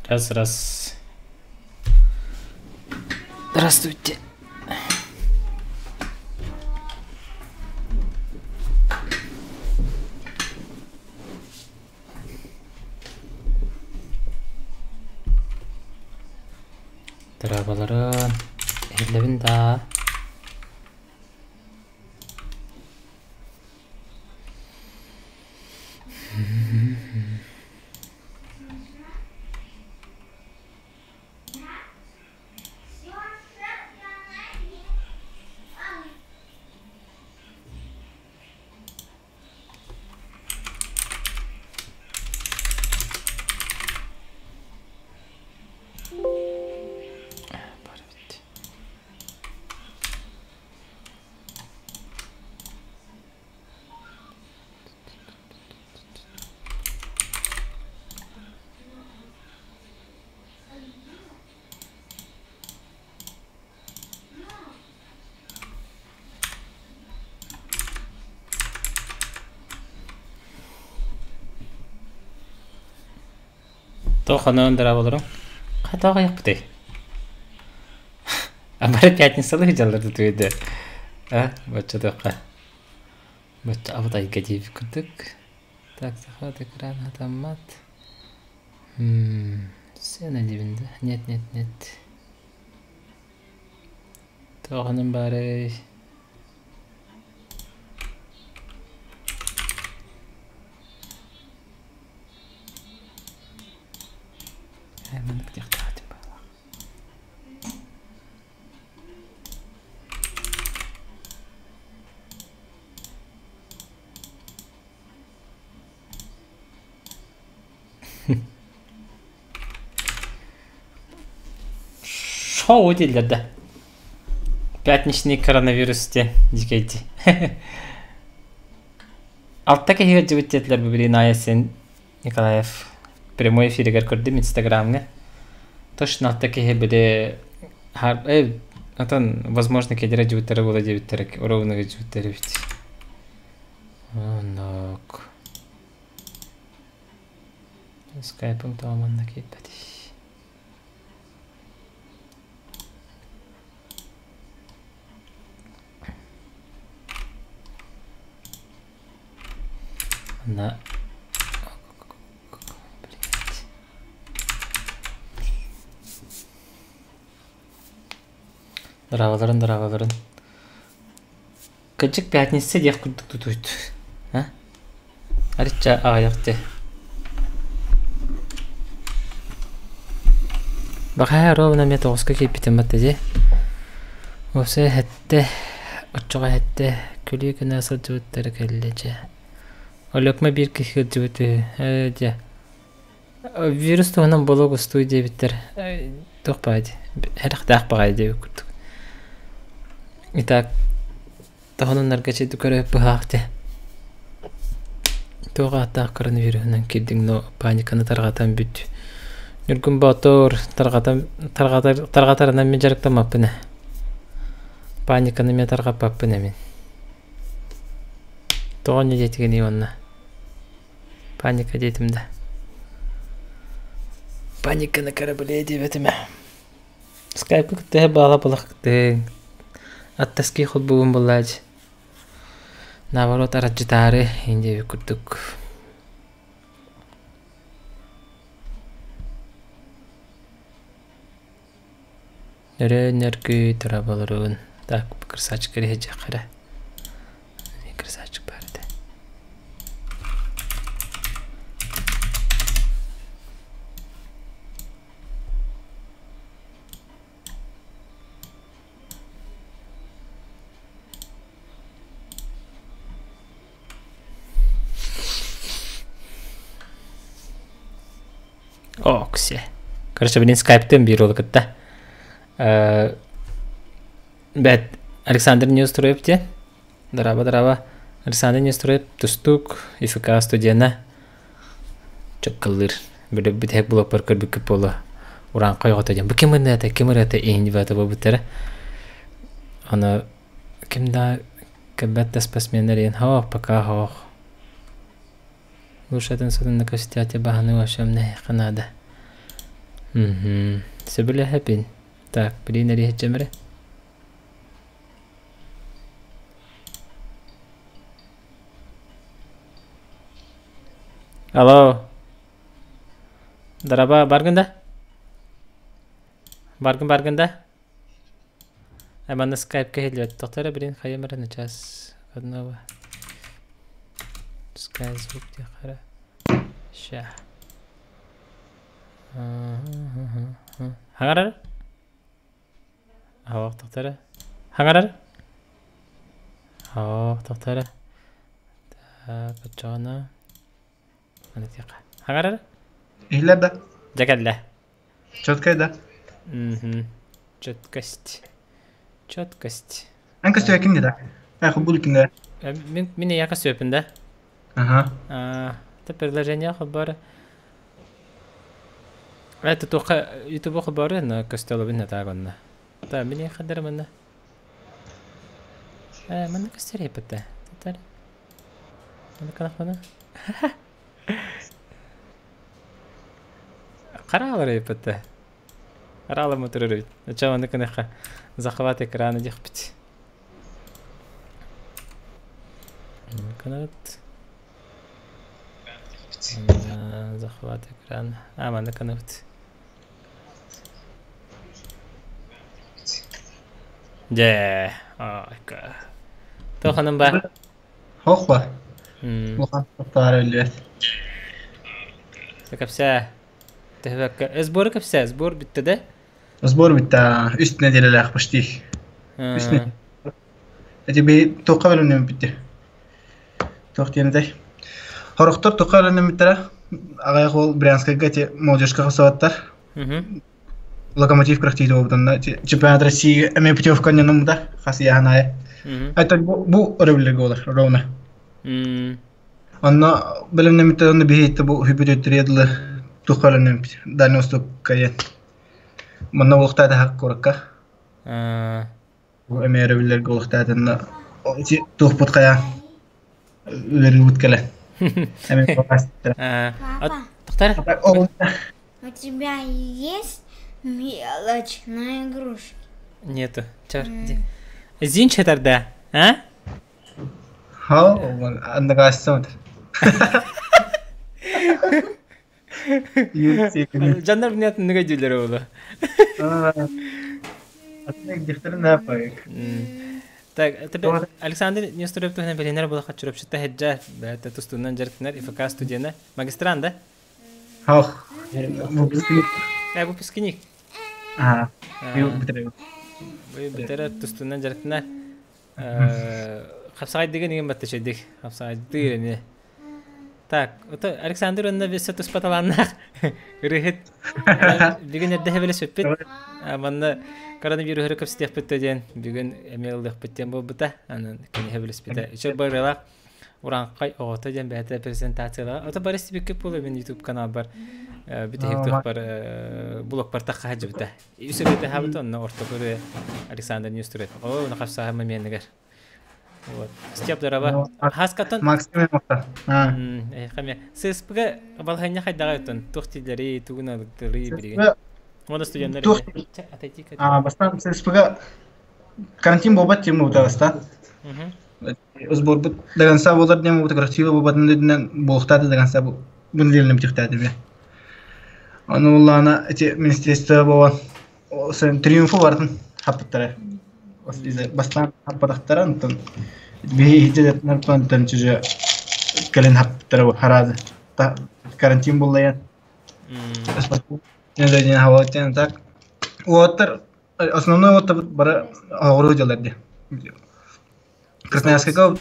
Раз, раз. Здравствуйте. Дорооболорун. Иһиллэбин да. Тоох онон дорооболорум. Хата аҕыйахпытый? Бары пятницалыы дьаллар тутуйда. А, бачча Бачча абытайга диэбит курдук. Так, захват экрана хатаммат. Сцена диибин да? Нет, нет, нет. Тоҕонун баарый? Маннык диэхтээх этим баҕалаах. Шоу дииллэр да. Пятничный коронавирус диэн дьикэйди. Алта киһи ыалдьыбыт диэтилэр бу билигин Айасен Николаев прямой эфиригэр көрдүм инстаграмҥа. Точно алта киһи били отон возможно кедерэ дьыбыттара буола диэбиттэрэ ровно дьыбыттар эбит. Оннук. Скайпым тоҕо манна киирбэтий? Манна Блять. Дорооболорун, дорооболорун. Кырдьык пятница диэх курдук тутуйт. А? Арычча аҕыйах дии. Баҕаһаа ровно эмиэ тоҕуска киирбитим батта дии. Уопсайа эһэттэ, оччоҕо эһэттэ күлүү гына сылдьыбыттара кэллэ дьэ. Олекма биир киһи сылдьыбыт үһү. Ээ дьэ. Вирус туһунан буолуох устуу диэбиттэр. Туох баҕайы дии. Эрэхтээх баҕайы диэбит курдук. Итак, Тоһонуннарга чэйди көрө быһаах дии. Туох ааттаах коронавируһунан киирдиҥ, но паниканы тарҕатан бүт. Ньургун Боотур тарҕатан тарҕатар тарҕатарынан мин дьарыктаммаппын ээ. Паниканы эмиэ тарҕаппаппын ээ мин. Тоҕо инньэ диэтигиний уонна? Паника диэтим да. Паника на корабле диэбэтим ээ. Скайпка кыттыһа баала балахтыҥ. Аттаски холбугун буллаадь. Наоборот арадьытаары индиэбит курдук. Нөрөө-нөргүй дорооболоруун. Так, красавчик иһдьэххэ эрэ. Красавчик баар этэ. Оксе. Короче, блин, скайптын биир уолу кытта. Бэт Александр Неустроев диэн. Дорообо, дорообо. Александр Неустроев тустуук, ИФК студена. Чыккыллыыр. Били бүтэһик блокпар көрбүккүт буолуо. Урааҥхай оҕото диэн. Бу ким ырыата, ким ырыата иһин дебата буолбуттара. Аны ким да кэлбэт да спортсменнар иһин хоох, пока хоох. Лучше атын сытынна көстөөтө баһаны вообще нэһиэххэ наада. Сөбүлэһэбин. Так, билин эриһиччэмэрэ. Алло. Дараба баргын да? Баргын баргын да? Манна скайпка иһиллибэт. Тохтор билин хайа мара час одного. Скай звук диэххэ. Ща. Хаҥарар? Аһаҕах тохтор. Хаҥарар? Аһаҕах тохтор. Так, оччоҕуна Хаҥарар? Иһиллэр да? Дьэ кэллэ. Четкай да? Четкость. Четкость. Эн көстүө ким да? Эх, бул кинде. Мин эйиэхэ сөпүн да? Ага. Это приложение хабар. Это туха YouTube хабары на көстөлөбүн натаагонна. Та мин хаддар манна. Манна көстөр эппетте. Татар. Манна канахмана. Хараалар эппетте. Хараала моторуруйт. Ача манна канаха захват экрана дихпит. Канат. Захват экрана. А, манна канат. Дьэ, Туоханан ба? Хох ба. Улахан тоқтар өллүөт. Кэпсээ. Төһөбөккө. Сбор кэпсээ, сбор бүттэ да? Сбор бүттэ. Үс неделялаах почти. Үс неделя. Эти би тоққа бөлімнен бүтті. Тоқ диэнэтэй. Хорохтор тоққа бөлімнен бүттэрэ. Аҕыйах уол Брянскайга эти молодежкаҕа сабаттар. Локомотив күрэхтиитэ буолбутанна чемпионат России эмиэ путевка анньанаммыта хас ыйааһын аайы. Айтан бу өрөбүллэргэ буолар ровно. Онно бэлэмнэммиттэр онно биһи бу үһүбүт дылы туохха бэлэмнэммит Дальний Востокка диэн. Манна буолуохтаах куоракка. Бу эмиэ өрөбүллэргэ буолуохтаатынна ити туохпут хайа ыарыыбыт кэлэн. Эмиэ Тоқтар. У тебя есть мелочь на игрушки? Нету. Чар. Зин четарда, а? Ха, андагаассамат. Жандар нет нүгэ дүүлэр олу. Так, тебе Александр Нестеров туһунан билинэр була хаччырапчыта хеджа бэйэтэ тустуунан дьарыктанар ИФК студена. Магистрант, да? Хох. Выпускник. Выпускник. Аа. Бүтэрэ тустуунан дьарыктанар. Хапсаҕайдыгын игин баттачайдык. Хапсаҕайдыыр эмиэ. Так, ото Александр онно бессе туспа талааннаах ырыһыт. Бүгүн эрдэ хэбэлэ сүппүт. Манна коронавируһу көпсүтүөхпүт диэн бүгүн эмиэ ылыахпыт диэн буолбута. Анан кини хэбэлэспитэ. Үчүгэй барылаах Урааҥхай оҕото диэн бэйэтэ презентациялаах. Ото Борис Сибиккеп буолуо мин YouTube каналбар бүтэһик туохпар блогпар тахха сылдьыбыта. Үс ырыата хаабыта онно ортоку ырыа Александр Ньюстурет. Оо, нахапсааһын моментыгар. Вот. Степ дороба. Хаскаттан Максим махта. Эхэме. ССП-га балаһыанньа хайдаҕай оттон туох дииллэрий, тугун алыктырый билигин. Уонна студеннар отойди Бастаан ССП-га карантин буолбат диэн буолбута бастаан. Сборбут до конца буолар диэн буолбута, красиво буолбатын үрдүнэн буолуохтаата до конца бу неделяны бүтүөхтээтэ бе. Ону буллаҕына ити министерство буолан триумфу барытын хаппыттара. Бастаан хаппатахтара, онтон биһи иһитэ чүжө кэлин хаппыттара бу хараады. Карантин буллайан. Так. Уоттар основной уоттар бары оҕуруу дьалар дии. Красноярскайга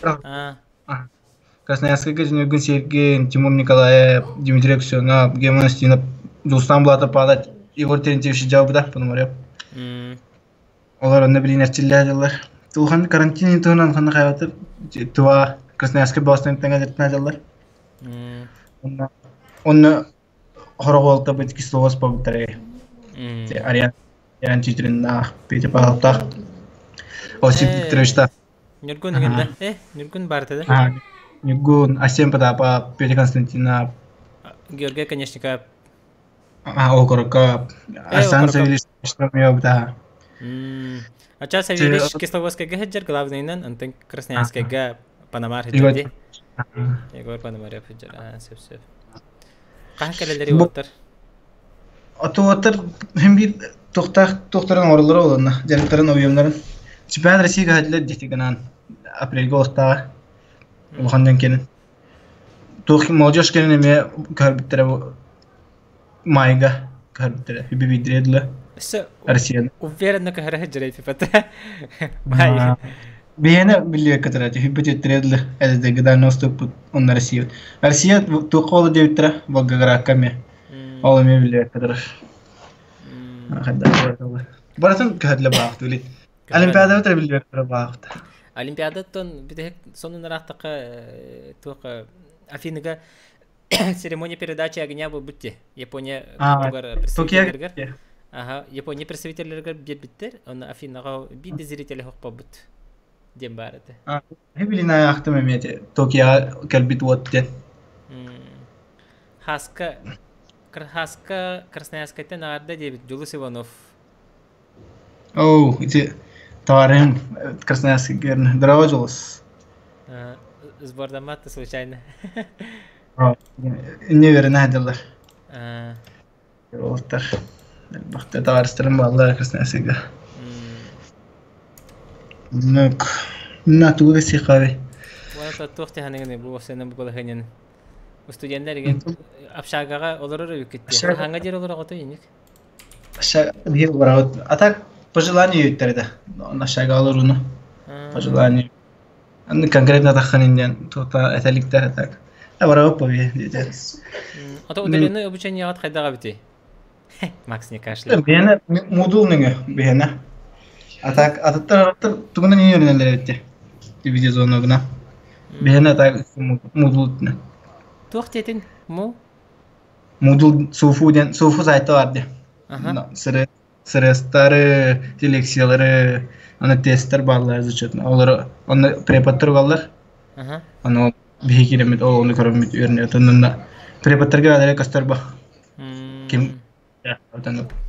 Красноярскайга Ньургун Сергеев, Тимур Николаев, Дмитрий Аксенов, Герман Устинов, Дьулустаан Булатов Павлович, Егор Терентьевич дьаабыта Пономарев. Олор онно билин эрчиллээ Тулхан карантин туһунан ханна хайатыр туа Красноярскай Бостон тэҥэ дьаллар. Онно хороҕуолта быт кисловос побуттары. Ариан Ариан Читриннаах, Петя Павловтаах, Осип Викторовичтаах. Ньургун игинда. Ньургун барыта да? Ньургун, Асем Потапов, Петя Константинов. Георгий Конечников. Окорокка Арсан Савельич быта. Ача Савельич Кисловодскайга сылдьар главныйынан, онтон Красноярскайга Пономар сылдьар дии. Егор Пономарев сылдьар. Сөп сөп. Хаһан кэлэллэри уоттар? Отуоттар хим биир туохтаах туохтарын оҥороллоро олонно, дьарыктарын объемнарын. Чемпионат России кыһадылар дии гынан апрельга олохтааҕа улахан дьон кэлин. Туох молодежь кэлин эмиэ көһөрбүттэрэ бу майга көһөрбүттэрэ үбү дылы Өссө Россияны. Уверенно көһөрө сылдьар эпипата. Май. Биһиэнэ биллибэккэ турар үһүбүт үттэрэ дылы эдэргэ дальнего востокпут онно Россия. Россия туохха ол диэбиттэрэ Волгоградка эмиэ. Ол эмиэ биллибэккэ турар. Барытын көһөрүлэ баахты били. Олимпиада өтөр биллибэккэ баахты. Олимпиадаттан бүтэһик сонун ыраахтахха туох Афиныга церемония передачи огня буолбут дии. Япония тугар представителлэригэр. Аха, Япония представителлэригэр биэрбиттэр. Онно Афинаҕа биир да зрители хоппобут диэн баар этэ. Билин аахтым эмиэ Токиоҕа кэлбит уот диэн. Хаска Хаска Красноярскайтан аҕарда диэбит Дьулус Иванов. Оу, ити товарищ Красноярский Здорово, Дьулус. Сбордаммат случайно. Не верно дылар. Уолаттар. Бахта товарищтарым бааллар Красноярскайга. Нок. На тугу кэсиэххэ Уонна туох тиһаныгыный бу сцена бу балаһыанньаны? Студеннар igen общагаҕа олорор эбиккит дии. Хаһааҥҥа диэри олороҕутуй инник? Биир барабыт. А так по желанию үттэрдэ. Общага олорууну. По желанию. Конкретно таххан иннен тута этэликтэр так. Барабыт по диэтэ. Ото удаленный обучениеҕа хайдаҕа эбитий? Макс не кашляй. Биһиэнэ модул нөҥө биһиэнэ. А так атыттар араттар тугунан иҥэринэллэр эбитти. Видеозвоногуна. Биһиэнэ так модул Туох диэтин? Му? Модул Суфу диэн Суфу сайта бар дии. Сыры сырыстары, лекциялары, аны тесттер бааллар зачетно. Олору онно преподтар угаллар. Аны биһи киирэммит ол ону көрөммүт үөрэнэбит. Онно преподтарга баалары көстөр ба. Ким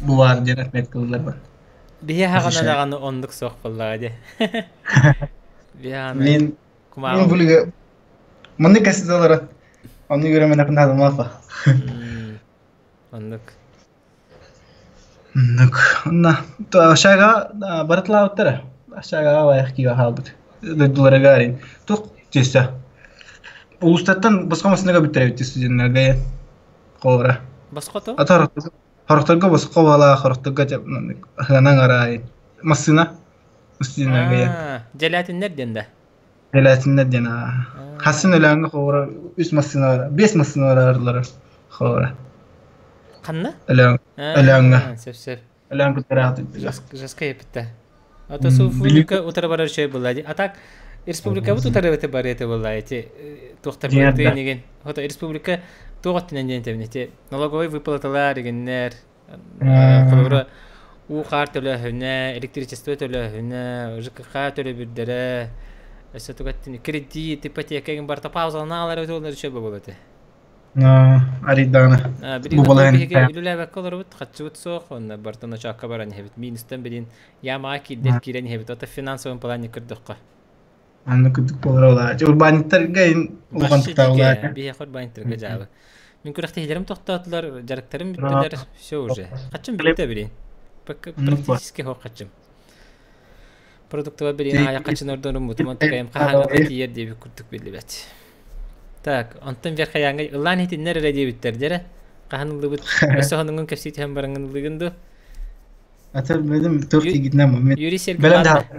бу баар диэн отметка ыллар ба. Биһи хаҕана даҕаны оннук суох буоллаҕа дии. Биһи аны Мин мин булуга маннык кэсидалара Онну үөрэмэнэхин хаалымафа. Оннук. Оннук. Онна Ашага барытлаабыттара. Ашага аҕайах киһи хаалбыт. Дойдуларыгар арин. Туох тиэсэ. Улуустартан босхо массыынага бүттэрэбит студеннарга холобура. Босхото? Ата хорохторго босхо бала хорохторго ханан араайын. Массыына студеннарга. Дьэлээтиннэр диэн да. Элээтиннэр диэн аа. Хасын өлөөҥҥө холобура үс массыына бара, биэс массыына бараарлар холобура. Ханна? Өлөөн Өлөөҥҥө. Сөп сөп. Өлөөн куттараах Жестко еппиттэ. Ата Суфука утары барар үчүгэй буолла дии. А так республикабыт утары эти бар эти буолла эти туохтар быһыытын Хото республика туох өттүнэн диэн этэбин ити налоговай выплаталар игиннэр холобура уу хаар төлөөһүнэ, электричество төлөөһүнэ, ЖКХ төлөбүрдэрэ, өссө туга кредит, ипотека игин барыта паузалана алар эбит олар үчүгэй буолуо этэ. Арыйдаҕына Билигин биһиги үлэлээбэккэ олоробут, хаччыбыт суох, онно барытын ночоокко баран иһэбит. Минустан билин ямаҕа киирдэр киирэн иһэбит. Ото финансовый плане көрдөххө. Анны курдук буолар олаа. Урбаанньыттарга улахан тутаалаах. Биһиэхэ урбаанньыттарга дьаабы. Мин күрэхтэһиилэрим тохтоотулар, дьарыктарым бүттүлэр, все уже. Хаччым бүттэ билин. Практически хоох хаччым. Продуктовай билин аайа хаччын ордорум мутуман тукайым хаһааҥҥа тиийэр диэбит курдук биллибэт. Так, онтон Верхоянга ыллаан иһитиннэр эрэ диэбиттэр дьэрэ. Хаһан ыллыбыт? Өссө хонуҥун кэпсии түһэн бараҥҥын ыллыгын дуу? Ата бэдим туох тигитинэн момент. Юрий Сергин Бэлэм баар да.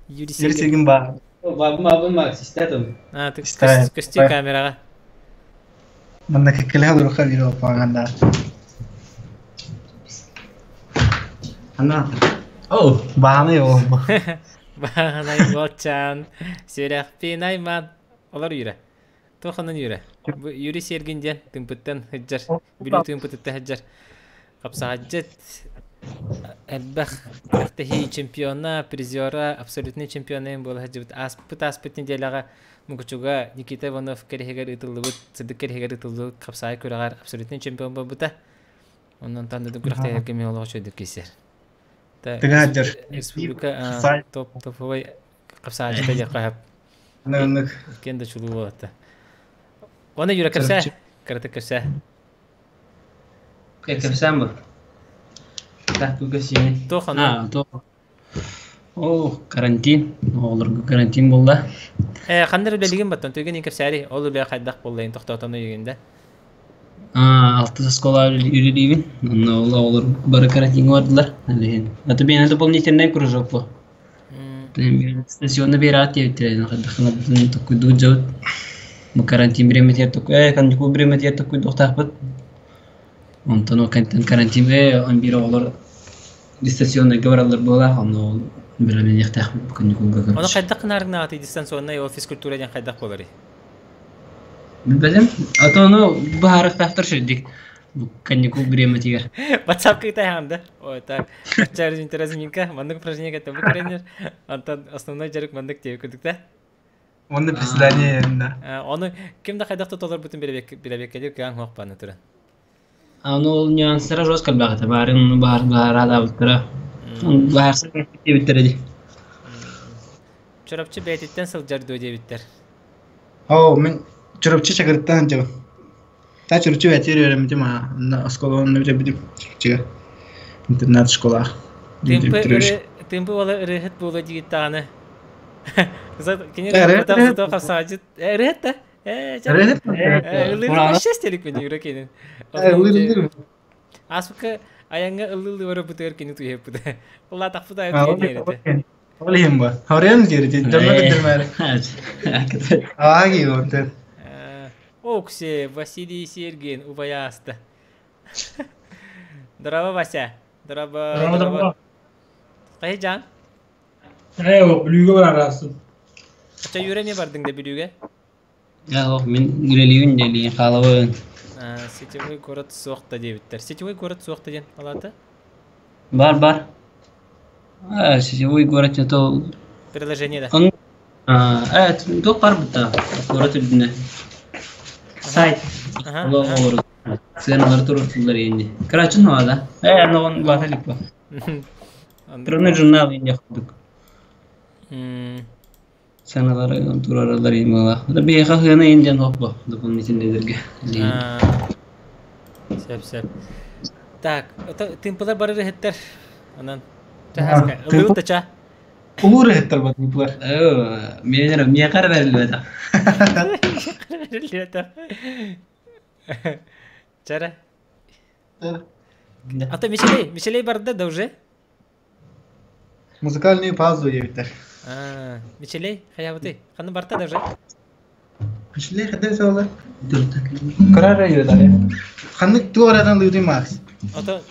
Юрий Юрий Сергин. Сергин баар. Бабым бабым систетом. А, ты көстүү камераҕа. Манна кэккэлэһэ олоруохха биир олоппоҥҥан Ана. О, Баанай ол. Баанай уолчаан, сүрэхпин аймаан. Олор юрэ. Туоханан юрэ. Бу Юрий Сергин диэн тымпыттан сылдьар, Бүлүү тыымпытыттан сылдьар хапсаҕайдьыт элбэх күрэхтэһии чемпиона, призера, абсолютнай чемпиона буола сылдьыбыт. Ааспыт ааспыт неделяҕа Мукучуга Никита Иванов кэриһигэр ыытыллыбыт, сырдык кэриһигэр ыытыллыбыт хапсаҕай күрэҕэр абсолютнай чемпион буолбута. Онон танда күрэхтэһэргэ мен олоҕо чөйдүк кисер. Та Тыгаадьар. республика топ топовой капсаажыта диэххэ сөп. Нык. Кен да чулуу буолатта. Оны юра кэпсээ. Кыратык кэпсээ. Кэпсээн бу. Так күүкэсиини. Туох аны? Аа, туох. Оо, карантин. Оҕолорго карантин буолла. Ханна эрэ үлэлигин баттан түгэн кэпсээри. Ол үлэ хайдах буолла тохтоотону үйгүндэ. Аа, алтыс оскуола үлэлиибин. Онно ол оҕолор бары карантиҥҥа бардылар. Билигин. Это биэнэ дополнительный кружок бу. Стационно биэрэҕит диэбиттэрэ. Хайдах токкуйдуу дьабыт. Бу карантин бириэмэтигэр токку каникул бириэмэтигэр токкуйдуохтаахпыт. Онтон ол кэнниттэн карантин он биир оҕолор дистанционнайга бараллар буолаах, онно ол бэлэмнэниэхтээх каникулга Ону короче. хайдах гынаарыгнаатый дистанционнай ол физкультура диэн хайдах буоларый? Билбэтим. А то ону быһаарыахтаахтар шүрдик. Бу каникул бириэмэтигэр. WhatsApp кытай да. Ой, так. Аччар разминка, маннык упражнение кэтэ бу тренер. Антон основной жарык маннык диye күрдүк да. Онно приседание да. Оны ким да хайдах тотолор бутун билебеккелир кыаң хуак баны туран. Аны ол нюанстара жестко элбэҕитэ. Баарын ону баһар баһарадаабыттара. Баһарса диэбиттэрэ дии. Чурапчы бэйэтиттэн сылдьар дуо диэбиттэр. Оо, мин Чурапчы Чакырыттан дьабын. Та Чурапчы бэйэтигэр үөрэммитим аа. Онно оскуола онно бүтэрбитим. Чурапчыга. Интернат школа. Тымпы тымпы уола ырыһыт буолуо диэбит Кини ырыһыт хапсаажыт ырыһыт да. Ырыһыт. Ыллыыр счастье лик мин юра кенин. Аспыкка аяңга ыллыы бара бутыгар кини туйеппут. Улла тахпыт айы туйен Ол иһин ба. Хорен диэри дьонно кытырмаары. Ааги онтон. Оксе, Василий Сергин убаяста. Здорово, Вася. Здорово. Здорово. Кайы жан? Ээ, бүлүүгэ барарасын. Ача юра не бардың да бүлүүгэ? Ох, мин үлэлиибин дэлиин хаалабын. Сетевой город суохта диэбиттэр. Сетевой город суохта диэн алаата? Бар, бар. А, сетевой город не то... Приложение да. Он... А, туох бар бутта. Город үрдүнэ. Сайт. Олор. Сыаналар туруртулар енді. Короче, ну да. Ноғын бата липа. Трудный журнал енді курдук. Сыаналары тураралар енді мала. Да бейха хына енді хоппа. Дополнительный. Сеп, сеп. Так, тымпылар бары рехеттер. Анан. Чахаска. Ылыы тача. Улуу рехеттер бар тымпылар. Мен миэхэр берилбэт. Чара. Ата Мишелей, Мишелей барда да уже? Музыкальную паузу диэбиттэр. А, Мишелей, хаябыты. Ханны барта да уже? Мишелей хадыр соолар. Карара юдары. Ханнык туорадан лыды Макс. Ото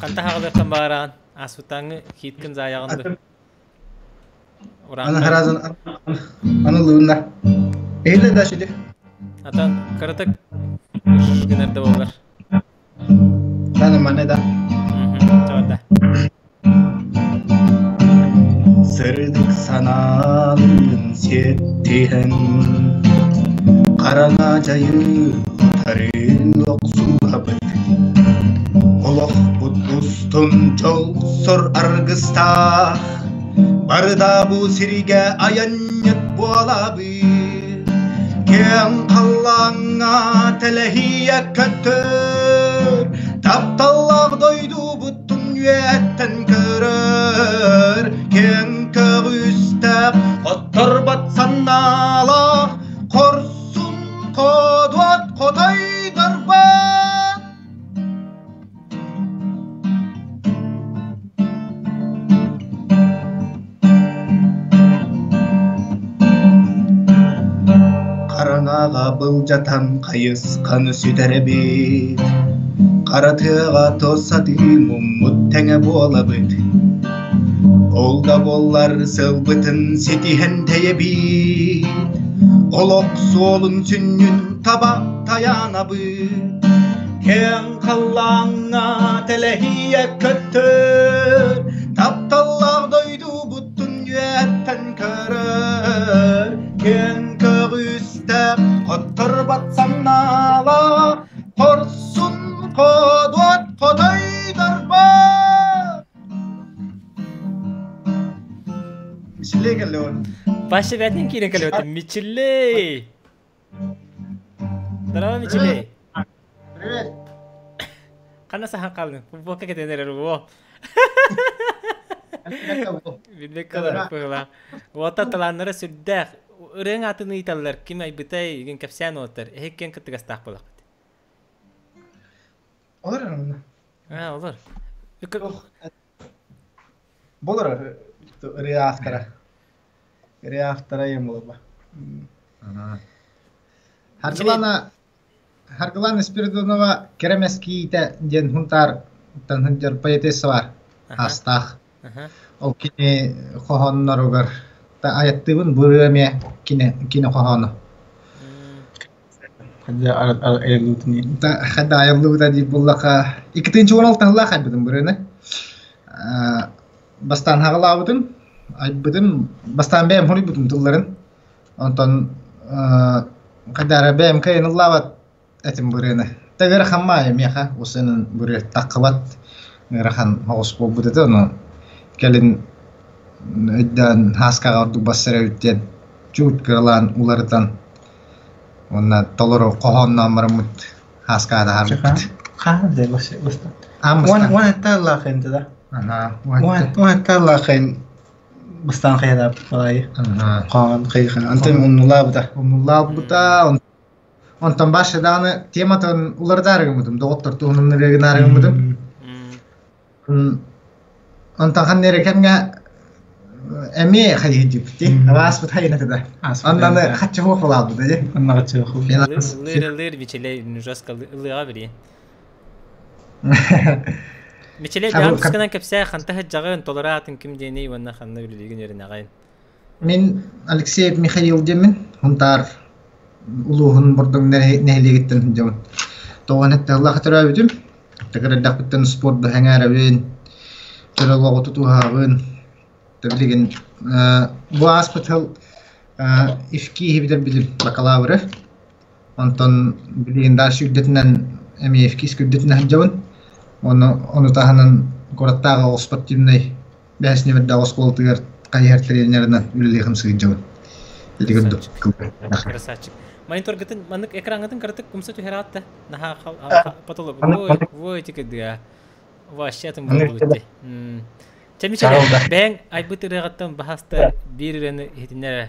канта хагалыктан баран асутаңы хиткин заягынды. Аны харазын аны лыында. Эйле да шиди. Атан каратык гынарда болар. Таны мане да. Чабада. Сырдык санаалын сеттиһэн Карана жайы тарын оксуһабыт Олох бут устун жолсор аргыстах Барда бу сириге аянньыт буолабыт Кең қаллаңа тәләһия көтөр Тапталлах дойду буттун үөттен көрөр Кең көгүстәп оттор батсанналах Корсун кодуат котайдарбат Караңаға был жатан кайысқаны сүтәребит Каратыға тосады муммут тәңе буолабыт Ол да боллар сылбытын сетиһен тэйэбит Олох суолун сүннүн таба таянабыт Кең қаллаңа тәләһия көттөр Тапталлах дойду буттун үөттен көрөр Кең көгүстәп оттор батсаннала Корсун кодуат Баша бәтин киирэн кэлбэтим. Мичилей! Здорово, Мичилей! Привет! Ханна сахан хаалдың? Футболка кэтэн эрэр уол. Билбэккэ олорор быһыылаах. Уота талааннара сүрдээх. Ырыаҥ аатын ыйыталлар. Ким айбытай, игин кэпсээн уоттар. Эһиккиэн кыттыгастаах буолахпыт. Олор онно. Аа, олор. Болор ырыа автора. Ырыа автора ем болба. Харгылана Харгылана Спиридонова Кэрэмэскиитэ диэн Хунтаар сылдьар поэтесса бар. Астаах. Ол кини хоһоонноругар айаттыыбын бу ырыа эмиэ кини кини хоһооно. Хадда айыллыбыта диир буоллахха 2016 сыллаах айбытым бу ырыаны. Бастаан хаҕалаабытым, айбытым, бастаан бэйэм хоруйбутум тылларын. Онтон хайдара бэйэм кыайан ыллаабат этим бу ырыаны. Тэ ыарахан маайа миэхэ усунун бу ырыа таххыбат ыарахан соҕус буолбут этэ. Ону кэлин өйдөөн һааскаҕа ордук бассар эбит диэн чуут кыралаан уларытан уонна толору хоһоонноон бараммыт һааскаҕа таһаарбыппыт. Хаһан Уон да. Уон бастаан хайалаабыт балайы. Хоһоон хайыхан. Антон умнулаабыта. Умнулаабыта. Онтон баша даҕаны тематын уларытаары гыммытым, доҕоттор туһунан ырыа гыммытым. Онтон ханна эрэ кэмҥэ эмиэ хайыһыйдыбыт дии. Ааспыт хайына да. Оннаны хаччы хуох булаабыт дии. Онно хаччы хуох. Ыллыыр ыллыыр Мичилей жестко ыллыаҕа билиэн. Мичилей бэҕэм тусканан кэпсээ ханта сылдьаҕын, толору аатын ким диэний уонна ханна үлэлиигин үөрэнэҕин? Мин Алексеев Михаил диэммин, Хунтаар улууһун Бордоҥ нэһилиэгиттэн сылдьабын. Тоҕо эттээх төрөөбүтүм. Тыгыр эрдэхпиттэн спорт быһаҥаарэбин, төрө олоҕу тутуһаабын. Билигин бу ааспыт сыл ИФКИ иһибитэр билим бакалавры. Онтон билигин дальше үрдэтинэн эмиэ ИФКИС үрдэтинэн сылдьабын. Ону, ону таһынан куораттааҕы оҕо спортивнай бэһис нүмердээх оскуолатыгар хайыһар тренеринэн үлэлиэхим сылдьабын. Ити курдук. Красавчик. Мониторгытын маннык экраҥҥытын кыратык умса түһэр да наһаа потолок вой вой тикидыа вообще атын буолбут Чэ Мичэлэ, бэйэҥ айбыт ырыаҕыттан баһаста биир ырыаны иһитиннэр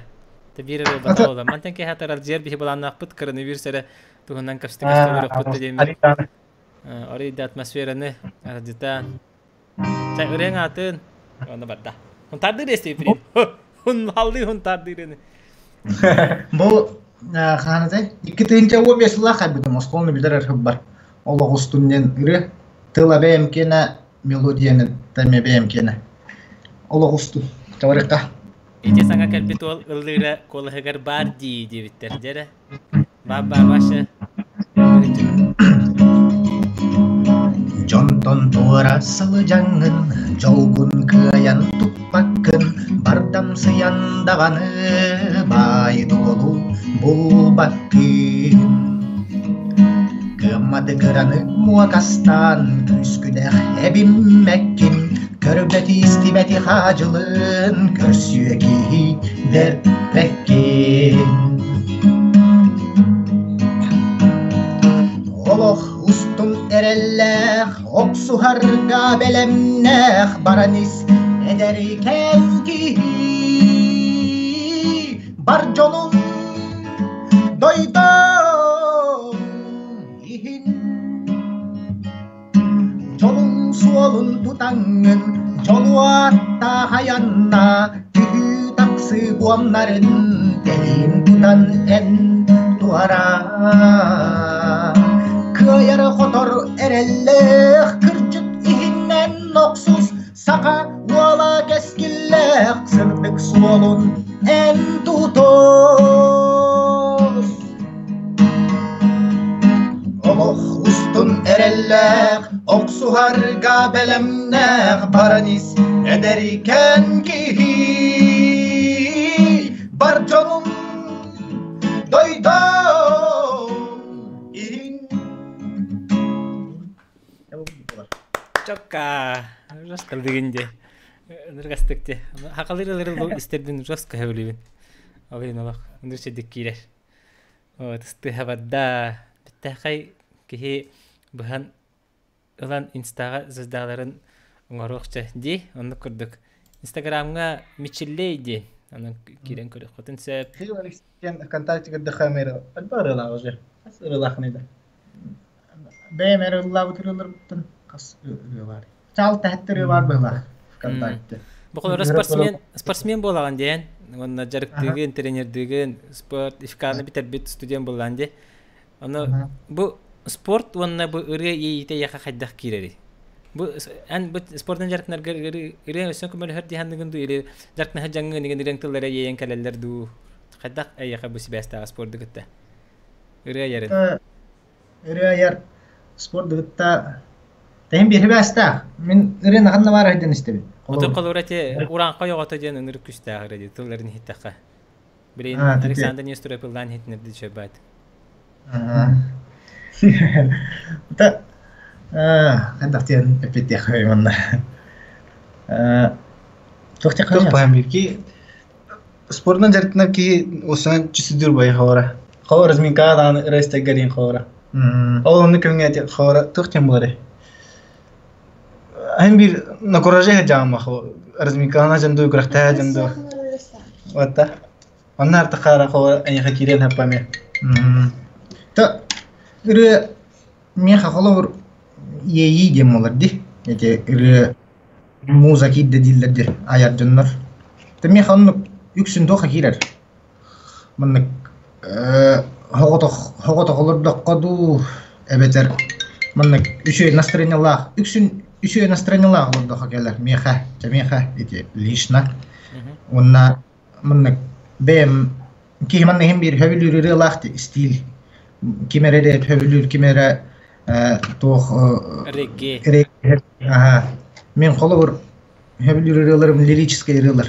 Тэ биир ырыа буолбата буолла. Мантан киһи аралдьыйар биһи былааннаахпыт коронавирус эрэ туһунан кэпсэтик олоруохпут да диэммит. Арый да атмосфераны аралдьытаан. Чэ, ырыаҥ аатын онно барда. Хунтаардыыр эстии Хунналлыы хунтаардыырыны. Бу хаһан 2015 сыллаах айбытым оскуоланы бүтэрэр сылбар. Олох устун диэн ырыа. Тыла бэйэм киэнэ, мелодияны эмиэ бэйэм киэнэ. Олох устун. Товарыкка. Ити саҥа кэлбит уол ыллыыра куолаһыгар баар дии диэбиттэр дьэрэ. Баар баар Вася. Дьонтон туора сылдьаҥҥын, дьолгун кыайан туппаккын, бардамсыйан даҕаны баай-дуолу булбаккын. Кыамматы кыраны муокастаан күүскүнэх эбиммэккин, көрбөт истибэти хаадьылын көрсүө киһи дэппэккин. Олох устун эрэллээх, охсуһарга бэлэмнээх баран ис эдэркээн киһи бар дьонун дойдум иһин Дьолуҥ суолун тутаҥҥын дьолуоттаах айанна түһүү-тахсыы буомнарын тэһиин тутан эн туора Кыайар-хотор эрэллээх кырдьык иһинэн охсус саха уола кэскиллээх сырдык суолун эн тутус. Олох устун эрэллээх, охсуһарга бэлэмнээх баран ис эдэрикээн киһи бар дьонун дойдум иһин. Чокка, жестко дигинде. Ныргастыкте. Хакалыр ылыр истердин жестко хөбүлүбүн. Ол иһин олох ыныр сирдик киирэр. Вот ыстыыһа барда. Бэттэхэй киһи быһан ылан инстаҕа звездаларын оҥоруохча дии. Оннук курдук. Инстаграмҥа Мичиллей диэн. Онон киирэн көрүөххүтүн сөп. Михаил Алексеевич ВКонтакте көрдөххө эмиэ элбэх ырыалаах уже. Хас ырыалаахыный да. Бэйэм эрэ ыллаабыт ырыаларбыттан хас ырыа баар. Чаал тэһэттэ ырыа баар быһыылаах ВКонтакте. Бу холоро спортсмен, спортсмен буолаҕын диэн, уонна дьарыктыыгын, тренердыыгын, спорт ИФК-ны бүтэрбит студент буоллаан дии. Ону бу спорт уонна бу ырыа иэйиитэ эйиэхэ хайдах киирэрий? Бу эн бу спортан дьарыктанаргар ырыа өссө көмөлөһөр дии саныыгын дуу или дьарыктанаһар дьаҥҥын игин ырыаҥ тыллара иэйэн кэлэллэр дуу? Хайдах эйиэхэ бу сибээстээх спорду кытта? Ырыа айарын. Ырыа айар спорду кытта тэһин биэһибээстээх. Мин ырыа нахан баар айдан истэбин. Оту холура те урааҥха ойоҕото диэн ынырык күстээх ырыа дии тылларын иһиттэххэ. Билин Александр Нестеров ыллаан иһитинэрди чөбөт. Та хайдах диэн эппиттиэх манна. Туох Туох баһан бирки спортынан дьарыктанар киһи осынан чүсүдүр бай хора. Хора разминка дааны ырастаггарин хора. Ол онну көҥҥэ хора туох тем буолар. Эн бир на кураже жаама разминкана жанду күрэхтэһэ жанду. Ватта. Онна артахара хора эйиэхэ киирэн хаппаме. Та ырыа миэхэ холобур иэйии диэн буолар дии. Эти ырыа муза киирдэ дииллэр дии айар дьоннор. Та миэхэ оннук үксүн туохха киирэр. Маннык хоҕотох хоҕотох олордоххо дуу эбэтэр маннык үчүгэй настроениелаах үксүн үчүгэй настроениелаах олордоххо кэлэр миэхэ чэ миэхэ ити лично уонна маннык бэйэм киһи манна иһин биир сөбүлүүр ырыалаах стиль ким эрэ рэп сөбүлүүр ким эрэ туох Регги. Мин холобур сөбүлүүр ырыаларым лирическэй ырыалар.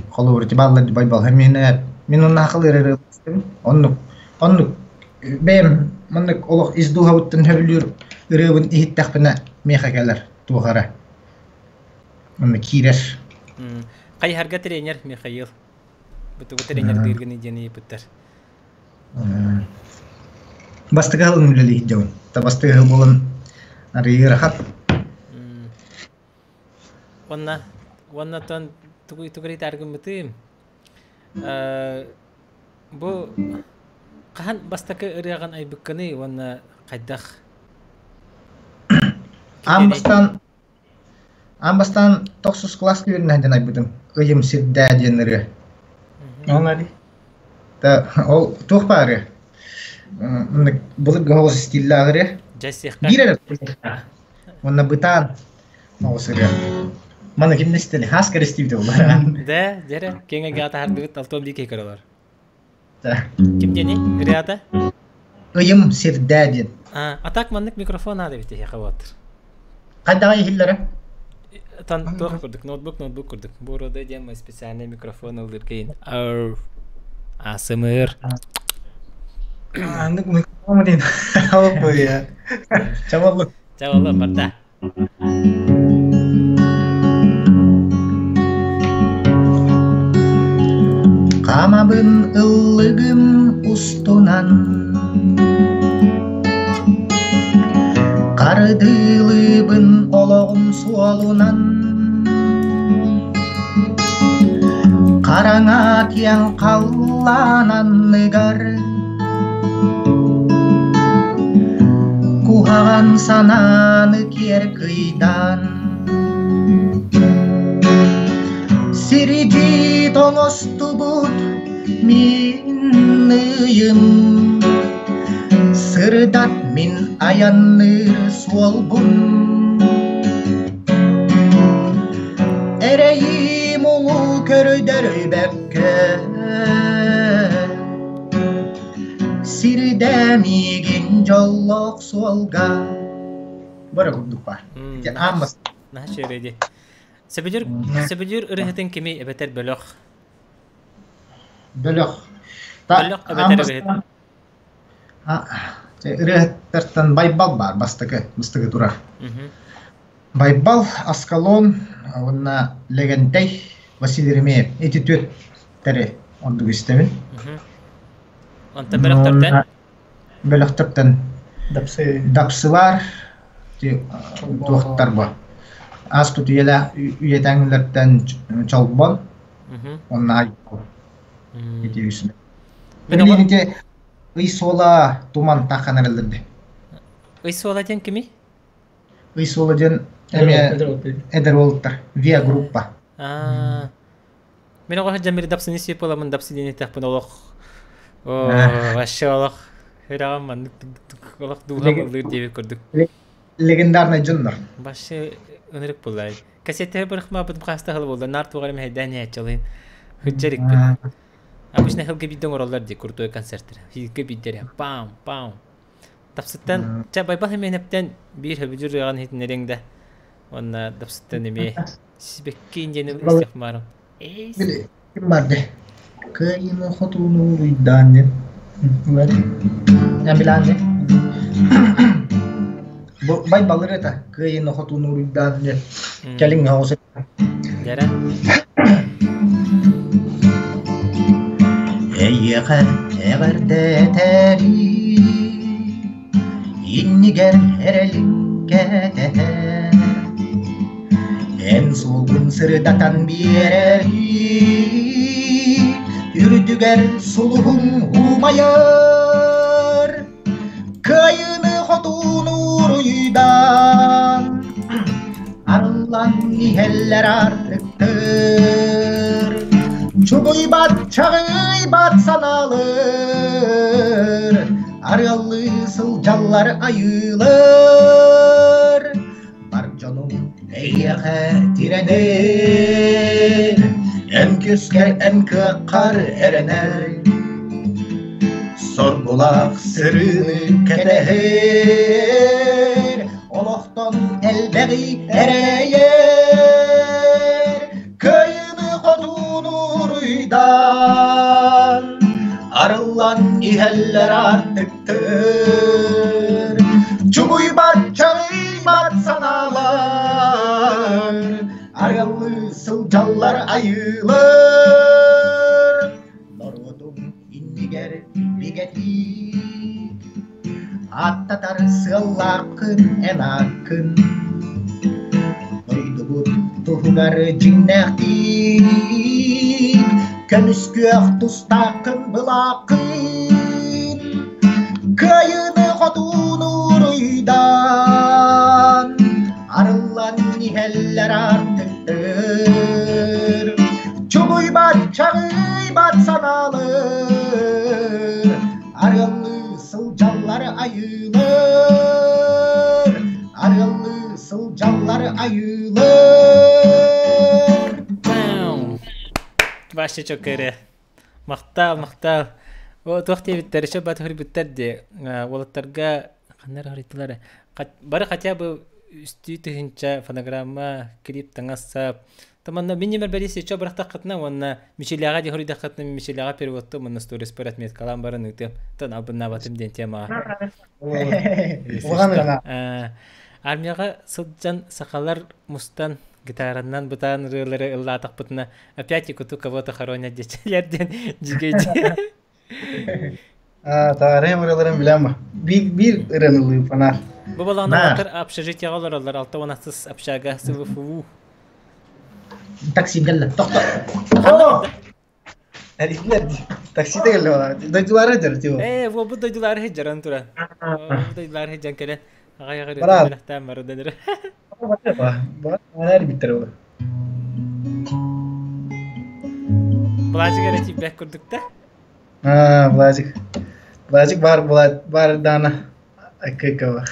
Холобур ити бааллар Байбал мин мин онно хахыл ырыа оннук оннук бэйэм маннык олох ис дууһабыттан сөбүлүүр ырыабын иһиттэхпинэ миэхэ кэлэр туох эрэ онно киирэр. Хайыһарга тренер Михаил. Бу тугу тренердыыргын диэн ыйыппыттар. Бастакы сылын үлэлиир дьон. Та бастакы сыл буолан арыйы ыарахан. Уонна уонна тон тугу тугу ыйытааргыммытым. Бу хаһан бастакы ырыаҕын айбыккыный уонна хайдах Аан бастаан Аан бастаан тохсус кылааска үөрэнэ сылдьан айбытым «Ыйым сирдээ» диэн ырыа. Ол Та ол туох баар ырыа? Маннык былыргы оҕус стиллээх ырыа. Дьэ сиэххэ. Биир эрэ Уонна бытаан оҕус ырыа. Маны ким истэни? Хаас кэрэстиибит буолла. Да, дьэрэ, киэҥ эйгэҕэ таһардыбыт, алтон биир киһи көрөлөр. Ким диэний? Ырыата? Ыйым сирдээ диэн. А так маннык микрофон наада эбит эһиэхэ буолаттар. Хайдаҕа иһиллэрэ? Тан туох курдук, ноутбук ноутбук курдук. Бу рода диэн мой специальный микрофон ыллыргейн. АСМР. Аннык микрофон диэн. Ол я. Чаваллы. Чаваллы барда. Хаамабын ыллыгым устунан Харыдыылыыбын олоҕум суолунан Хараҥа киэҥ халлаан анныгар Куһаҕан санааны киэр кыйдаан Сирдьит оҥостубут мин ыйым Сырдат мин айанныыр суолбун Эрэйим улуу көрдөрбөккө Сирдэ миигин дьоллоох суолга Бары курдук баар. Ити ааммас. Наһаа үчүгэй дии. Сөбүлүүр сөбүлүүр ырыһытын кими эбэтэр бөлөх? Бөлөх. Бөлөх эбэтэр ырыһыт. Ырыһыттартан Байбал баар бастакы, бастакы турар. Байбал, Аскалон уонна Лэгэнтэй, Василий Еремеев ити түөртэри. Ордук истэбин. Онтон бөлөхтөртөн? Бөлөхтөртөн Дапсы. Дапсылар туохтар бу. Ааспыт үйэлээх үйэтээҥилэртэн Чолбон уонна Айко. Ити үс. Билигин ити ый суола туман таххан эрэллэрди. Ый суола диэн кимий? Ый суола диэн эмиэ эдэр уолаттар. Виа группа. Аа. Мин оҕо сылдьан дапсыны сиэп буоламмын дапсы диэн эттэхпин олох вообще олох үрэҕим маннык олох дууһам ыллыыр диэбит курдук. Легендарный дьоннор. Вообще ынырык буоллай. Кассеттер бырахмаабытым хаста хыл буолла. Нар туҕар мэһэйдээн иһээччилин. Хыджарикпин. Обычно хылга биирдэ оҥороллор дии крутой концерттер. Хилгэ биирдэрэ. Пам, пам. Дапсыттан, ча Байбал Химиэнэптэн биир хөбүдүр ырыаҕын иһитиннэриэҥ да. Уонна Дапсыттан эмиэ Сибэкки диэни истиэх баарым. Били ким барды? Кыайыыны хотууну уруйдаан диэн. Эн билэҕин дии? Бу Байбал ырыата Кыайыыны хотууну уруйдаан диэн. Кэлиҥ оҕус. Дьэрэ. Эйиэхэ эҕэрдэ этэрий, иннигэр эрэлин кэтэһэр. Эн суолгун сырдатан биэрэрий, үрдүгэр сулуһуҥ умайар. Кыайыыны хотууну уруйдаан, арыллан иһэллэр аартыктар. Чугуйбат, чаҕыйбат санаалар, арыаллыы сылдьаллар айыылар. Бар дьонум эйиэхэ тирэнэр, эн күскэр, эн кыаххар эрэнэр. Соргулаах сырыыны кэтэһэр, олохтон элбэҕи эрэйэр. Кыайыыны хотууну уруйдаан, арыллан иһэллэр аартыктар. Чугуйбат, чаҕыйбат санаалар, арыаллыы сылдьаллар айыылар. Норуотум иннигэр бигэтиик, аттатар сыаллааххын эн ааккын. Дойдубут туһугар дьиҥнээхтиик, көмүскүөх тустааххын былааххын. Кыайыыны хотууну уруйдаан, арыллан иһэллэр аартыктар. Чугуйбат, чаҕыйбат санаалар, арыаллыы сылдьаллар айыылар, арыаллыы сылдьаллар айыылар. Вообще чөкөрө. Махтал, махтал. О, туох диэбиттэр, еще бат хөрбүттэр дии. Уолаттарга ханна эрэ хоруйдулар. Бары хотя бы үстүү тыһыынча фонограмма, клип таҥас сап. Таманна мин ньимэр бэрис еще бырахтаххытына уонна Мичилэҕэ дии хоруйдаххытына Мичилэҕэ переводту уонна сториспар отметкалаан баран ыытыам. Тон албыннаабатым диэн темаҕа. Улахан ырана. Армияҕа сылдьан сахалар мустан гитаранан бытаан ырыалары ыллаатахпытына опять якуту кого-то хоронят диэччилэр диэн дьигэ Аа, таарыйам ырыаларын билэм. Биир биир ырыаны ылыы фонарь. Бу балаҕан общежитиеҕа олороллор 6 общага СВФУ. Такси кэллэ. Тохто. Эргилэр дии. Таксита кэллэ балаҕан. Дойдулары дьар тио. Ээ, бу дойдулары сылдьаран туран. Бу дойдулары сылдьан кэлэн аҕай аҕай Бараа. бэлэхтээн барыдан эрэ. Баар биттэр ол. Влажик эрэ тиийбэт курдук да. Аа, Влажик. Влажик бар бар даана аккыкова.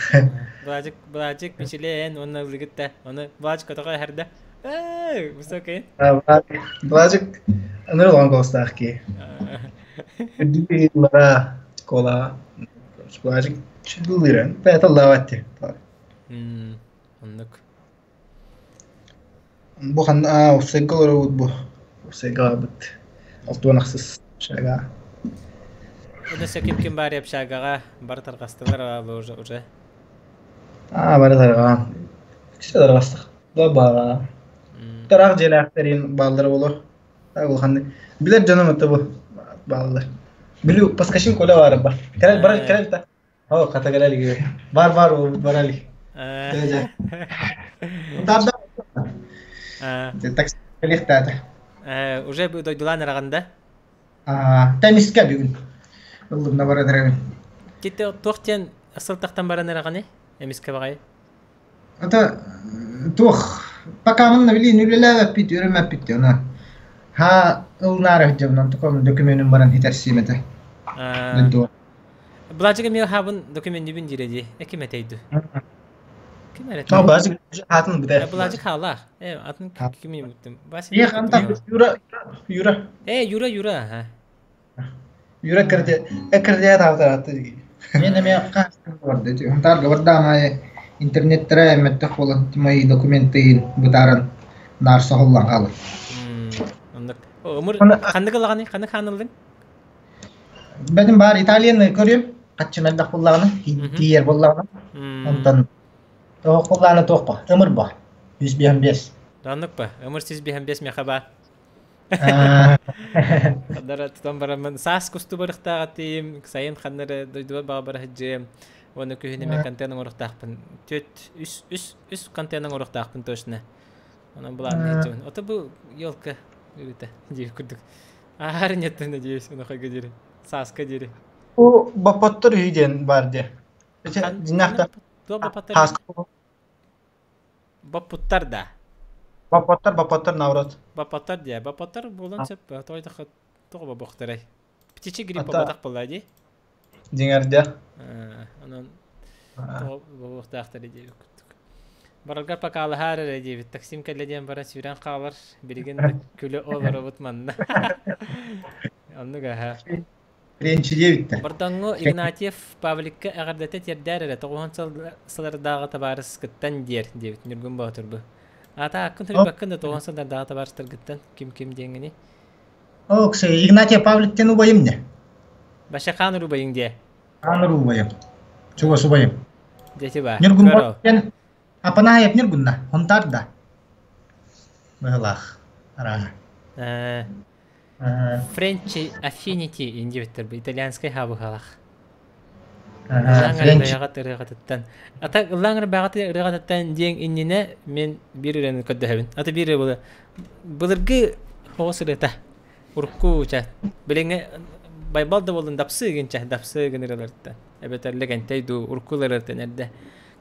Влажик, Влажик, Мичилен, уонна ылыгыт да. Оны Влажик көтөҕө эһэрдэ. Ээ, высокий. Влажик ыныр улахан голостаах киһи. Үрдүк кола. Влажик чудулыра. Бэйэтэ лааватти. Оннук. Бу ханна аа уопсайга олоробут бу. Уопсайга быт. Алтуон ахсыс общага. Өссө ким ким баар общагаҕа бары тарҕастылар уже уже. Аа бары тарҕаан. Кичи тарҕастых. Да баара. Тараах дьиэлээхтэрин бааллара боло. Улаханнык. Билэр дьонум это бу бааллар. Билүү Паскашин Коля бар бар. Кэлэл бар кэлэл та. О, хата кэлэл Бар бар барали. Дэ. Тарда. Такси кэлиэхтээтэ. Уже бу дойдулаан эраганда. Тенниске бүгүн. Ыллымна баран эрэбин. Ките туох диэн сылтахтан баран эраганы? Эмиске баҕайы. Это туох пока мын били үлэлээбэппит, үөрэммэппит она. Ха ылнаары сылдьабын, онтукам документым баран хитэрсиим этэ. Дойдуга. Былаачыга мен хабын документибин дире ди. Эким этейду. Ким эрэ? А Былаачык атын бутэ. Былаачык хаалаах. Э, атын кими буттум. Е, антан Юра, Юра. Э, Юра, Юра, ха. Юра кырдя, кырдя таавтар атты. Мен эмиэ хаһан барды. Хантаарга бардаам интернеттэрэ эммэттэх буолан мои документы бытааран наар соһуллан хаалар. Оннук. Омур ханнык ылаҕаны, ханнык хааныллыҥ? Бэтим баар Италияны көрүөм. Хаччы мэлдэх буллаҕына, тиийэр буллаҕына. Онтон тоох буллаҕына туохпа, ымыр ба. 155. Оннук ба. Ымыр 155 меха ба. Хадара тутан бараммын саас кусту барыхтааҕа тиийим, сайын ханнары дойдубар баҕа бара сылдьыам. Уонна күһүн эмэ контент оҥоруохтаахпын. Түөрт, үс, үс, үс контент оҥоруохтаахпын точно. Онон былаанна сылдьабын. Ото бу елка үрүтэ диир курдук. Аар неттен надеюсь, онохойго диэри. Сааска диэри. Бу баппаттар үһү диэн баар диэ. Дьиннэхтэ. Туох баппаттар? Хааска Баппуттар да. Баппаттар, баппаттар наоборот. Баппаттар диэ. Баппаттар буолан сөп. Тоҕо тоҕо бобохтарай. Птичий грипп боботах буолла дии. Дьиҥэр дьэ. Онон тоҕо бобуохтаахтар диэбит курдук. Бараргар покалаһаар эрэ диэбит. Таксим кэллэ диэн баран сүүрэн хаалар. Билигин да күлэ олоробут манна. Оннук аһа. Френчи диэбиттэр. Бордоҥҥо Игнатьев Павликка эҕэрдэтэ тиэрдээр эрэ тоҕуһун сылардааҕы табаарыскыттан диэр диэбит Ньургун Боотурбу. Аата аккын суруйбаккын да тоҕуһун сыллардааҕы табаарыстаргыттан ким-ким диэҥҥиний? О, кстати, Игнатьев Павликтен убайым не. Башахан убайыҥ диэ. Хаан убайым. Чугас убайым. Дети ба. Ньургун Боотуртен Апанаев Ньургунна, Хонтар да. Быһылаах. Арааһа. French Affinity индивиттер итальянскай хабыхалах. Ыллаан бэйэҕит ырыаҕытыттан. Ата ыллаан ырбаҕыт ырыаҕытыттан диэн иннинэ мин биир ырыаны көрдөһөбүн. Ата биир ырыа була. Былыргы оҕус ырыата. Урукку ча. Билиҥҥи Байбал да буоллун дапсы гинчэ дапсы гын ырыаларыттан. Эбэтэр Лэгэнтэй дуу урукку ырыаларыттан эрдэ.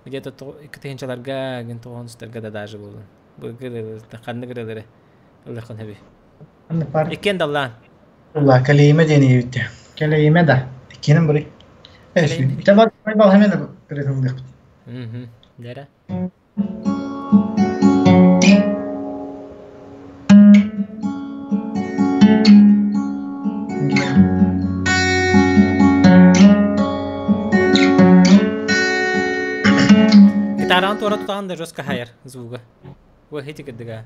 Где-то икки тыһыынчаларга гин тоҕонустарга да даже буоллун. Былыргы ырыаларыттан ханнык ырыалары ылыаххын сөбүй? Иккиэн даллаан. Ла кэлэйимэ диэн ийэбиттэ. Кэлэйимэ да. Иккиэнин бары. Ите бар байбал хэмэн ырытыллыахпыт. Дэрэ. Гитараҕын туора тутаҕын да жестко хайар звуга. Бу хити кырдыга.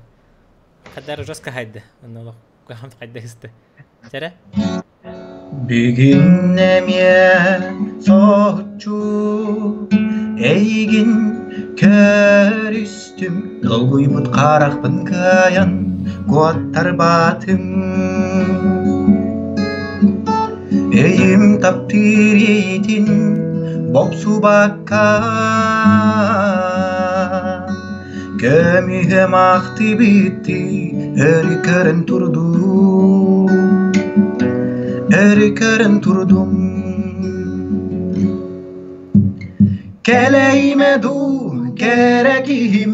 Хаддар жестко хайды. Онно олох куһаҕан хайда истэ. Чэрэ? Бүгүн эмиэ соһуччу эйигин көрүстүм, долгуйбут харахпын кыайан куоттарбатым. Өйүм таптыыр иэйиитин бопсубакка Көмүһүм ахтыбыттыы өрү көрөн турдум, өрү көрөн турдум. Кэлэйимэ дуу, кэрэ киһим,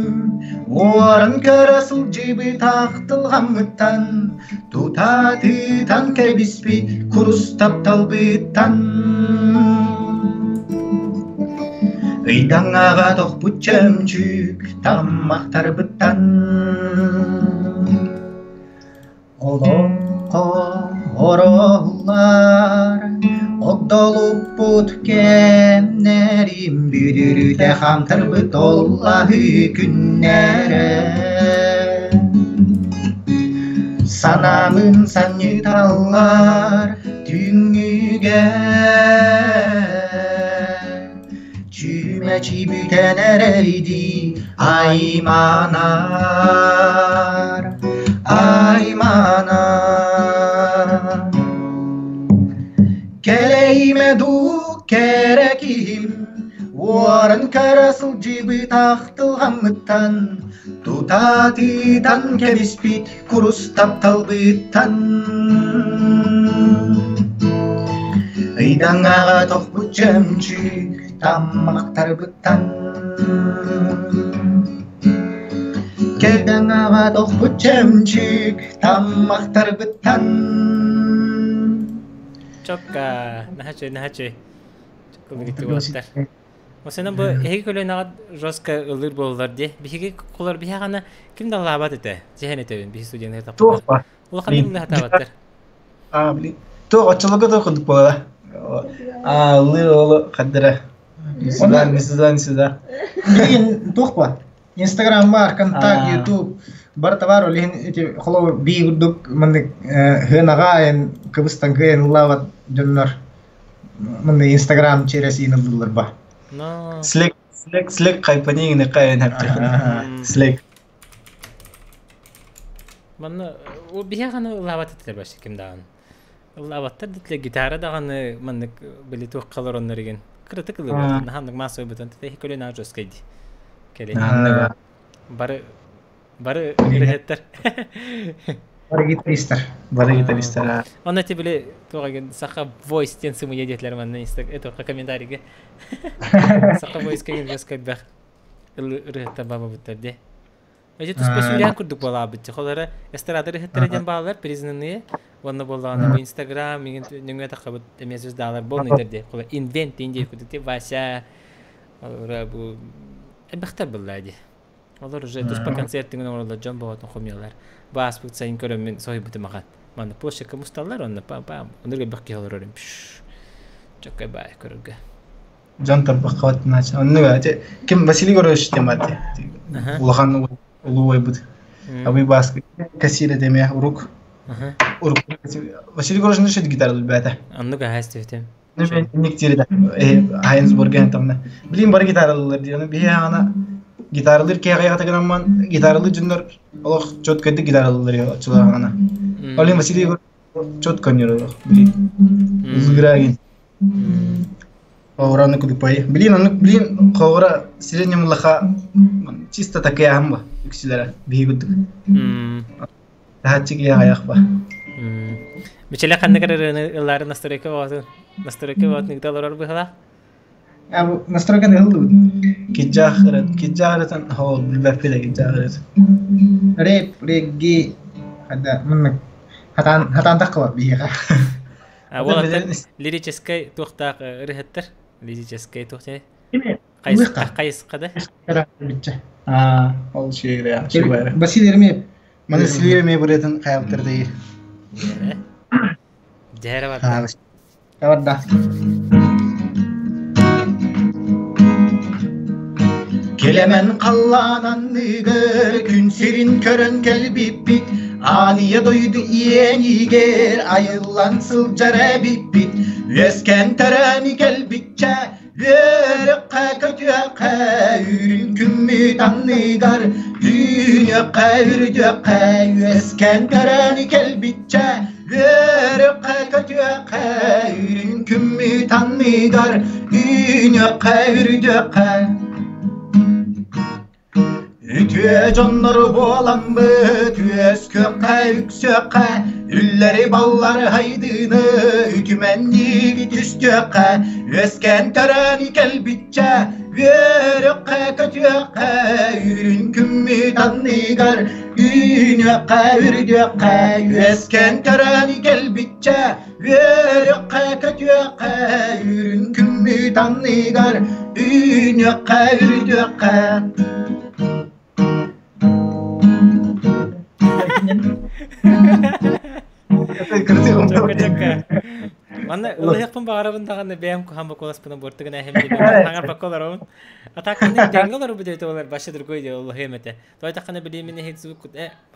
уоран көрө сылдьыбыт ахтылҕаммыттан, тута тыытан кэбиспит курус тапталбыттан. Ыйдаҥаҕа тохпут чөмчүүк таммахтарбыттан Олоҥхо ороһуллар огдолуппут кэмнэрим бүдүрүтэ хаамтарбыт оллаһыы күннэрэ Санаамын санньыталлар түүҥҥүгэ Чүмэчи бүтэн эрэрдии айманар, айманар. Кэйимэ дуу кэрэ киһим, уоран көрө сылдьыбыт ахтылҕаммыттан, тута тыытан кэбиспит курус тапталбыттан. Ыйдаҥаҕа тохпут чөмчүүк таммахтарбыттан. Кэдэҥэҕэ тохпут чөмчүүк таммахтарбыттан. Чокка, наһаа наһаа Чокка Осена бу эһиги көлүөнэҕэ жестко ыллыыр буоллар дии. Биһиги кулар биһиэхэ ким да ыллаабат этэ. Дьиһэн этэбин биһи студеннар Туох ба? Улахан ыллаһатаабаттар. А, блин. Туох оччолорго туох курдук буолара. А, ыллыыр оҕолу хаддара. Не сюда, не сюда, не сюда. Билигин туох ба? Инстаграм бар, Контакт, Ютуб бар товар ол иһин ити холобур бии курдук маннык хыанаҕа айан кыбыстан кыайан ыллаабат дьоннор маннык Инстаграм через ыллыыллар ба. Но Слэк, слэк, слэк хайпанигини кайын хэптехин. Слэк. Манна ол биһиэхэ ыллаабат этилэр башы ким даҕаны. Ыллаабаттар дитле гитара даҕаны маннык били туохха олороннор игин. Кыратык ыллыыбат. Наһаннык массовый бытан тete көлүн жесткай ди. Кэлин. Бары бары ырыһыттар. Бары гитаристар. Бары гитаристар. Онно ти били туох игин саха voice диэн сымыйа диэтилэр манна инста это комментарийге. Саха voice кеген жесткай бэх ырыһыттар баба буттар ди. Эти туспа сүүрээн курдук буолаабыт. Холора эстрада ырыһыттара диэн баалар признанные. Уонна буоллаҕына бу Инстаграм мигин нөҥүө таххабыт эмиэ звездаалар буолнайдар дии. Хола инвент диэн курдук ти Вася олора бу элбэхтэр буолла дии. Олор уже туспа концерт иҥин оҥороллор дьон боҕотун хомуйаллар. Бу ааспыт сайын көрөммүн соһуйбутум ахан. Манна площадка мусталлар онно пам-пам. Оннук элбэх киһи олорор Чоккай баай көрөргө. Дьон тарбахха нача. Оннуга ким Василий Горович темати. Улахан улуу ойбут. Абый баскы кассира деме урук. Урук. Василий Горович неше гитара бәтә. Оннук аһаас түһтем. Ник тире Хайнсбург тамна. Блин бар гитаралар диэн биһи ана гитаралар киһи гынамман гитаралы дьоннор олох четко гитаралар чулар ана. Олин Василий четко не блин. Узграгин. Хоораны кудупай. Блин, аны блин хоора среднем лаха чисто такая хамба үксүлэрэ биһи кудук. Тахаччы киһи аяқ ба. Бичеле ханнык ырыаны ыллары настройка боотун. Настройка боотун ыгда олорор быһыла. А бу настройканы ыллыбыт. Киджахырат, киджахырatan хоо билбэппилэ киджахырат. Рэп, регги хада маннык хатан хатан тахкылар биһиэхэ. А уолаттар лирическай туохтаах ырыһыттар. Лирическай туох Кайыс кайысқада. А, ол шигре, шигре. Василий Еремеев. Маны Василий Еремеев ырыатын хайаптыр дейир. Дьээрэ барда. Барда. Келемен халлаан анныгар күн сирин көрөн кэлбиппит, Аания дойду иэнигэр айыллан сылдьар эбиппит, Үөскэн төрөөнү кэлбиччэ, үөрүөххэ көтүөххэ, Үүрүн күммүт анныгар, үүнүөххэ үрдүөххэ, Үөскэн төрөөнү кэлбиччэ, үөрүөххэ көтүөххэ, Үүрүн күммүт анныгар, үүнүөххэ үрдүөххэ. Үтүө дьоннору буоламмыт, үөскүөххэ, үксүөххэ, Үллэри баллар хайдыыны, үтүмэнниги түстүөххэ, Үөскэн төрөөнү кэлбиччэ, үөрүөххэ, көтүөххэ, Үүрүн күммүт анныгар, үүнүөххэ, үрдүөххэ, Үөскэн төрөөнү кэлбиччэ, үөрүөххэ, көтүөххэ, Үүрүн күммүт анныгар, үүнүөххэ, үрдүөххэ. Чокка чокка. Манна ылыһыахпын баҕарабын даҕаны бэйэм куһаан бокуоласпына буортугун эһэм диэн хаҥар бакка олоробун. А так тэҥҥэ олорбут эбит олор вообще другой дело ылыһыам этэ. Тойтаххана билиэмин эһи звуккут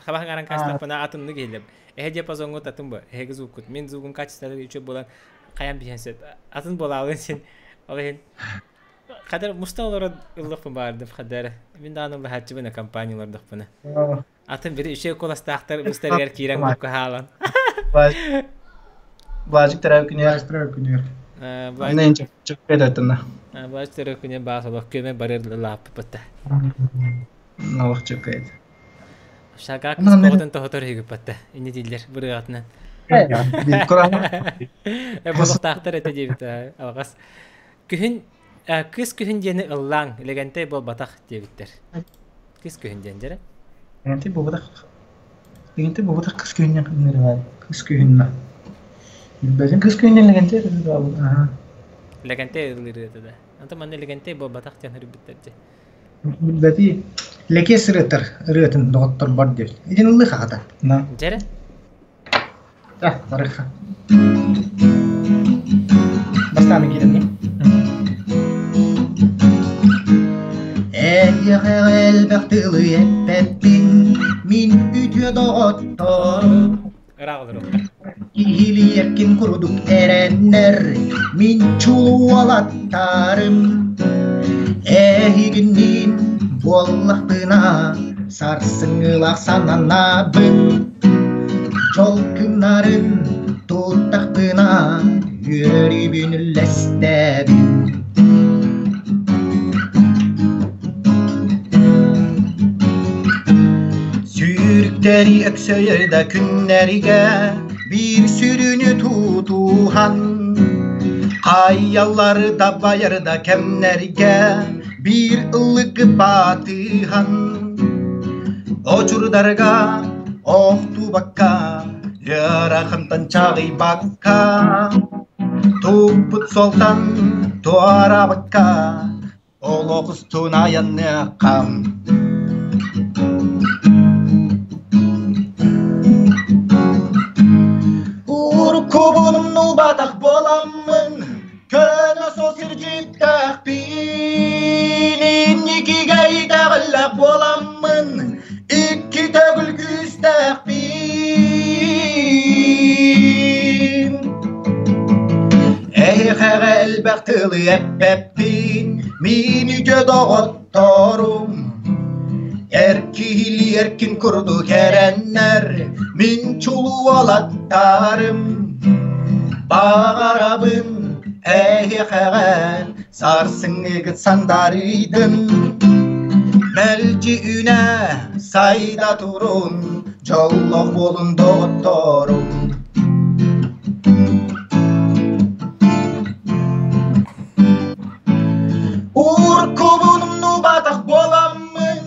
хаба хаҥаран каастахпына атыннык иһиллэм. Эһэ диапазоҥҥут атын бу. Эһиги звуккут. Мин звугум качествота үчүгэй буолан хайан биһэн сөп. Атын буолаалын син. Ол иһин хадыр муста олорон ыллыхпын баҕардым хадыр. Мин даҕаны ыллаһааччыбын компания олордохпуна. Атын бiri үчүгэй куоластаахтар быстарыгар киирэн букка хаалан. Блажик тарап күнүгэр. Блажик тарап күнүгэр. Онно эн чөккөтөтүнэ. Бач төрөкүнэ баас олох көмө барыр лааппыта. Олох чөккөт. Шага кыспоҕутун тоһотор үһүгүппатта. Инни дииллэр бырыатынан. Болохтаахтар этэ диэбит алҕас. Күһүн кыс күһүн диэни ыллааҥ, Лэгэнтэй буолбатах диэбиттэр. Кыс күһүн диэн дьэрэ. Лэгэнтэй буолбатах. Лэгэнтэй буолбатах кыс күһүн диэн ыҥырылар. Кыс күһүн. Билбэтим кыс күһүн диэн Лэгэнтэй ырыа. Лэгэнтэй ыллыыр да. Антон манна Лэгэнтэй буолбатах диэн ырыбыттар дьэ. Билбэти Лекес ырыатар ырыатын доҕоттор бар диэбит. Итин ыллыы хахата. Дьэрэ. Да, барыха. Бастаан киирэн. Эйиэхэ элбэх тылы эппэппин, мин үтүө доҕотторум. Ыраах олоруохтар. Киһилиэркин курдук эрэннэр, мин чулуолаттарым. Эһигинниин буоллахпына, сарсыҥҥылаах сананабын. Дьол кыннарын туттахпына, үөрүүбүн үллэстэбин. Сүүрүктэри өксөйөр да күннэргэ биир сүрүнү тутуһан, хайалары да байар да кэмнэргэ биир ыллык батыһан, очурдарга охтубакка, ыарахантан чаҕыйбакка, туппут суолтан туораабакка, олох устун айанныахха. Уруккубун умнубатах буоламмын, көнө суол сирдьиттээхпин, инникигэ итэҕэллээх буоламмын, икки төгүл күүстээхпин. Эһиэхэҕэ элбэх тылы эппэппин, мин үтүө доҕотторум. Эр киһилии эркин курдук эрэннэр, мин чулуолаттарым. Баҕарабын эһиэхэҕэ сарсыҥҥыгыт сандаарыйдын. Мэлдьи үнэ сайда турун, дьоллоох буолун доҕотторум. Уркубун умнубатах буоламмын,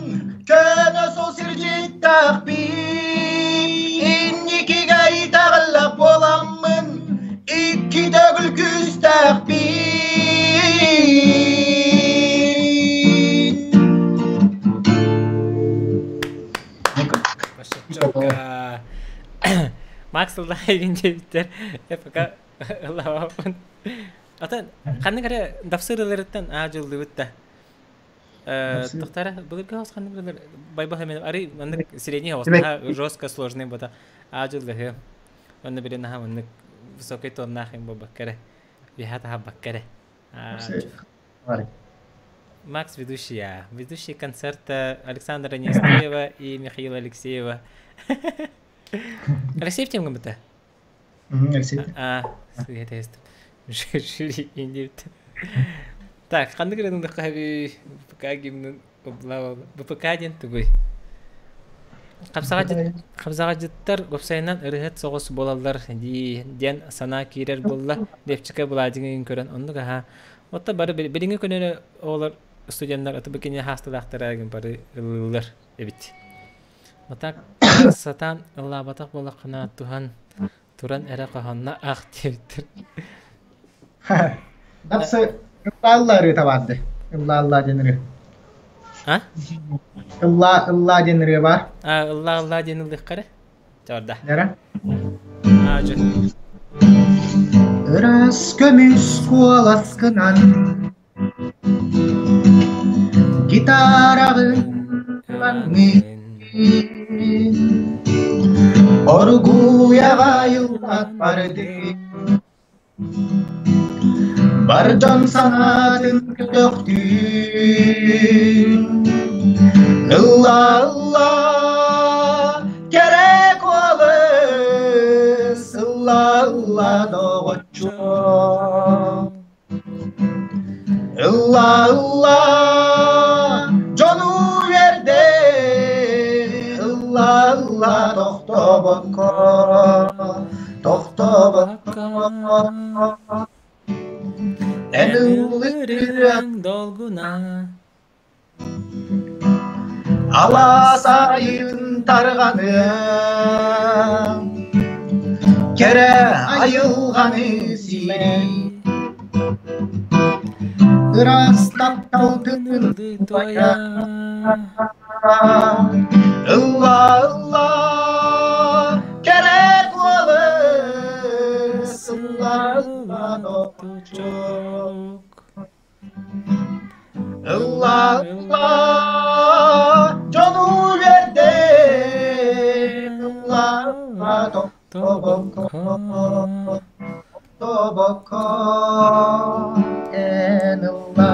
көнө сол сирдьиттээхпин, инникигэ итэҕэллээх буоламмын, икки төгүл күүстээхпин. Макс ыллаайын диэбиттэр. Пока ыллаабаппын. Атын ханнык эрэ дапсыр ыларыттан аа дьыллыбыт да. Тохтара былыргы хос ханнык ылар байбах эмен ары маннык средний хос жестко сложный бота аа дьыллыһы. Онно бири наха маннык высокий тоннаах им бабаккара. Биха таха баккара. Макс ведущий, ведущий концерта Александра Нестоева и Михаила Алексеева. Алексеев тем гыммыта? Алексей. А, сыһыат Жюри индивт. Так, ханнык ырыаны хаби БПК гимнин БПК диэн тугуй? Хапсаҕадьыттар уопсайынан ырыһыт соҕус буолаллар диэн санаа киирэр буолла. Левчика Владимирин көрөн оннук аһа. Отто бары билиҥҥи көнөнө оҕолор студеннар аты бикини хаастылаахтара бары ыллыыллар эбит. Матак сатаан ыллаабатах буоллаххына туһан туран эрэ хоһоонно аах диэбиттэр. Дапсы ыллаа ырыата баарды. Ыллаа ыллаа диэн ырыа. А? Ыллаа ыллаа диэн ырыа баар. А, ыллаа ыллаа диэн ыллыахха эрэ. Чорда. Нера? А, жо. Ыраас көмүс куоласкынан гитараҕын оргууйаҕа айыллат барды бар дьон санаатын көтөхтүүн ылла ылла кэрэ куолас ылла ылла доҕоччуом. Ылла ылла дьону үөрдэ Ылла ылла тохтобокко Тохтобокко Эн ыллыырыаҥ долгуна Алаас айын тарҕаныа Кэрэ айылҕаны сири Ыраас таптал тыын туойа Ылла ылла кэрэ куолас Ылла ылла тучук Ылла ылла дьону үөрдэ Ылла ылла тохтобокко Тохтобокко эн ылла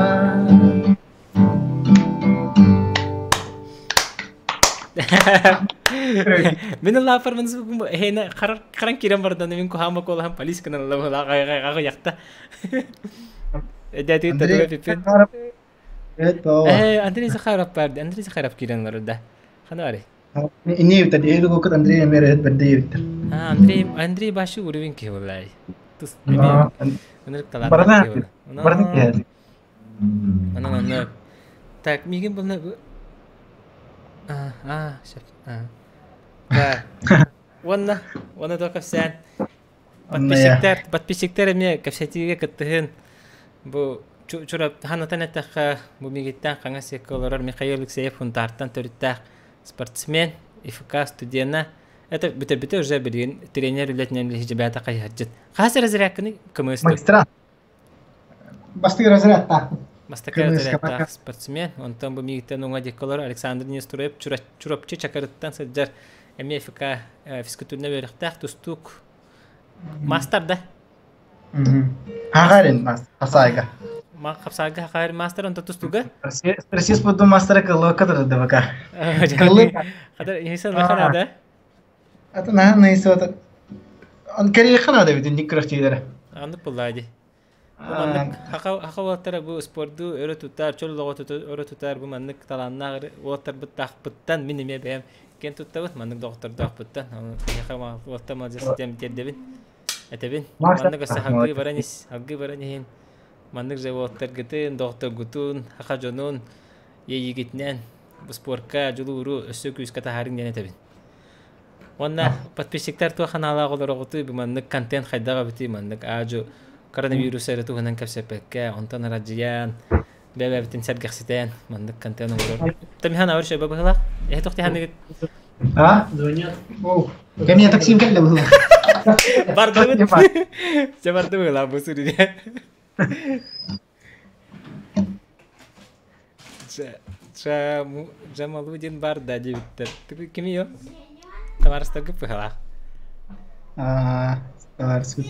Мин ыллааппар эһэне харан киирэн бардан мин куһаама куолаһан полис гынан ылла яхта. Эдэтин Андрей пиппин. Захаров боо. Э, Андрей Захаров бар, Андрей Захаров киирэн олорда. Хана бары? Инни битер, эли кокут Андрей эмер эт берде битер. А, Андрей, Андрей башы уровень ки болай. Тус эме өнөрүк талааннаах Барана киһи барана буолар. киһи. Онон онно так мигин булна а а шеф а да уонна уонна то кэпсээн подписчиктар подписчиктар эмиэ кэпсэтиигэ кыттыһын бу чурап ханатан эттэххэ бу мигиттэн хаҥас сиэккэ олорор Михаил Алексеев Хунтаартан төрүттээх спортсмен ИФК студена это бүтэ уже билигин тренер үлэтинэн лиһижибээтэ хайыһардьыт хас разрядканы кымыс Магистрат. Бастыыр разрядтаах. Бастакы разрядтаах спортсмен. Онтон бу миигиттэн уҥа диэки олорор Александр Нестроев Чурапчы Чакырыттан сылдьар эмиэ ФК физкультурнай үөрэхтээх тустуук мастер да? Хагарин мастер, хасайга. Хапсаага Хагарин мастер, онто тустууга? Россия спортун мастера кыллыка да бака. Кыллы. Хадar инсан бахана да? Ата наһаа наисота. Он кэрие хана да битин никрахтилere. Аннык буллади. Бу маннык хака хака уолаттара бу спорду өрө тутар, чөл олоҕу өрө тутар бу маннык талааннаах уолаттарбыттаахпыттан мин эмиэ бэйэм киэн туттабыт маннык доҕоттордоохпуттан. Эһиэхэ уолаттар молодец диэн тиэрдэбин. Этэбин. Маннык өссө салгыы баран ис, салгыы баран иһин. Маннык же уолаттаргытын, доҕотторгутун, хака дьонун иэйиигитинэн бу спорка дьулууру өссө күүскэ таһаарыҥ диэн этэбин. Уонна подписчиктар туох ханаалаах олороҕутуй бу маннык контент хайдах эбитий маннык аадьу коронавирус эрэ туһунан кэпсэппэккэ онтон арадьыйан бэйэ-бэйэбитин сэргэхситэн маннык контент оҥорор. Тамихан ауыр шөбө быһылаах. Эһи тохтиһаныгыт? А? Звонят. Кэмиэ таксим кэллэ быһылаах. Бардыбыт. Дьэ барды быһылаах бу сүрүнэ. Джамалудин бар да диэбиттэр. Кими йо? Табаарыстаргыт быһылаах. Аа, табаарыспыт.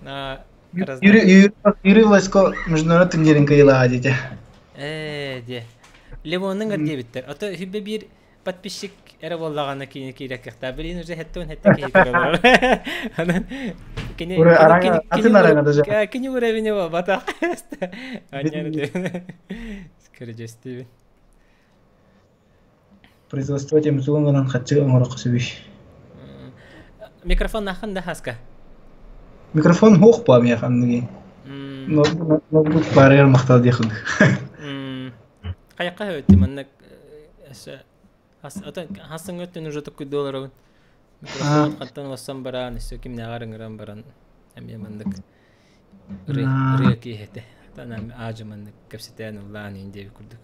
А, Юрий Юрий Власко международный турнирин кыйылаа дите. Ээ, дьэ. Левоннун диэбиттэр. Ото хүббэ биир подписчик эрэ буоллаҕына кини киирэ кыахтаах. Билигин уже 77 киһи көрө олорор. Онон кини Ура араҥа атын араҥа даже. кини уровень буолбатах. Анньаны Көрдьөстүүбүн. Производство тем сугунганан хаччы оҥорох сөбүй. Микрофон нахан да хаска? Микрофон хуох ба миэхэ анныги. Ноутбук баарыгар махтал диэхин. Хайакка хөттү маннык хасың өттүн уже токуй долларыбын. Микрофон хаттан олоссон баран, өссө кимнээҕэр ыҥыран баран эмиэ маннык ырыа киэһэтэ. Танам аажы маннык кэпсэтээн ыллаан иин диэби курдук.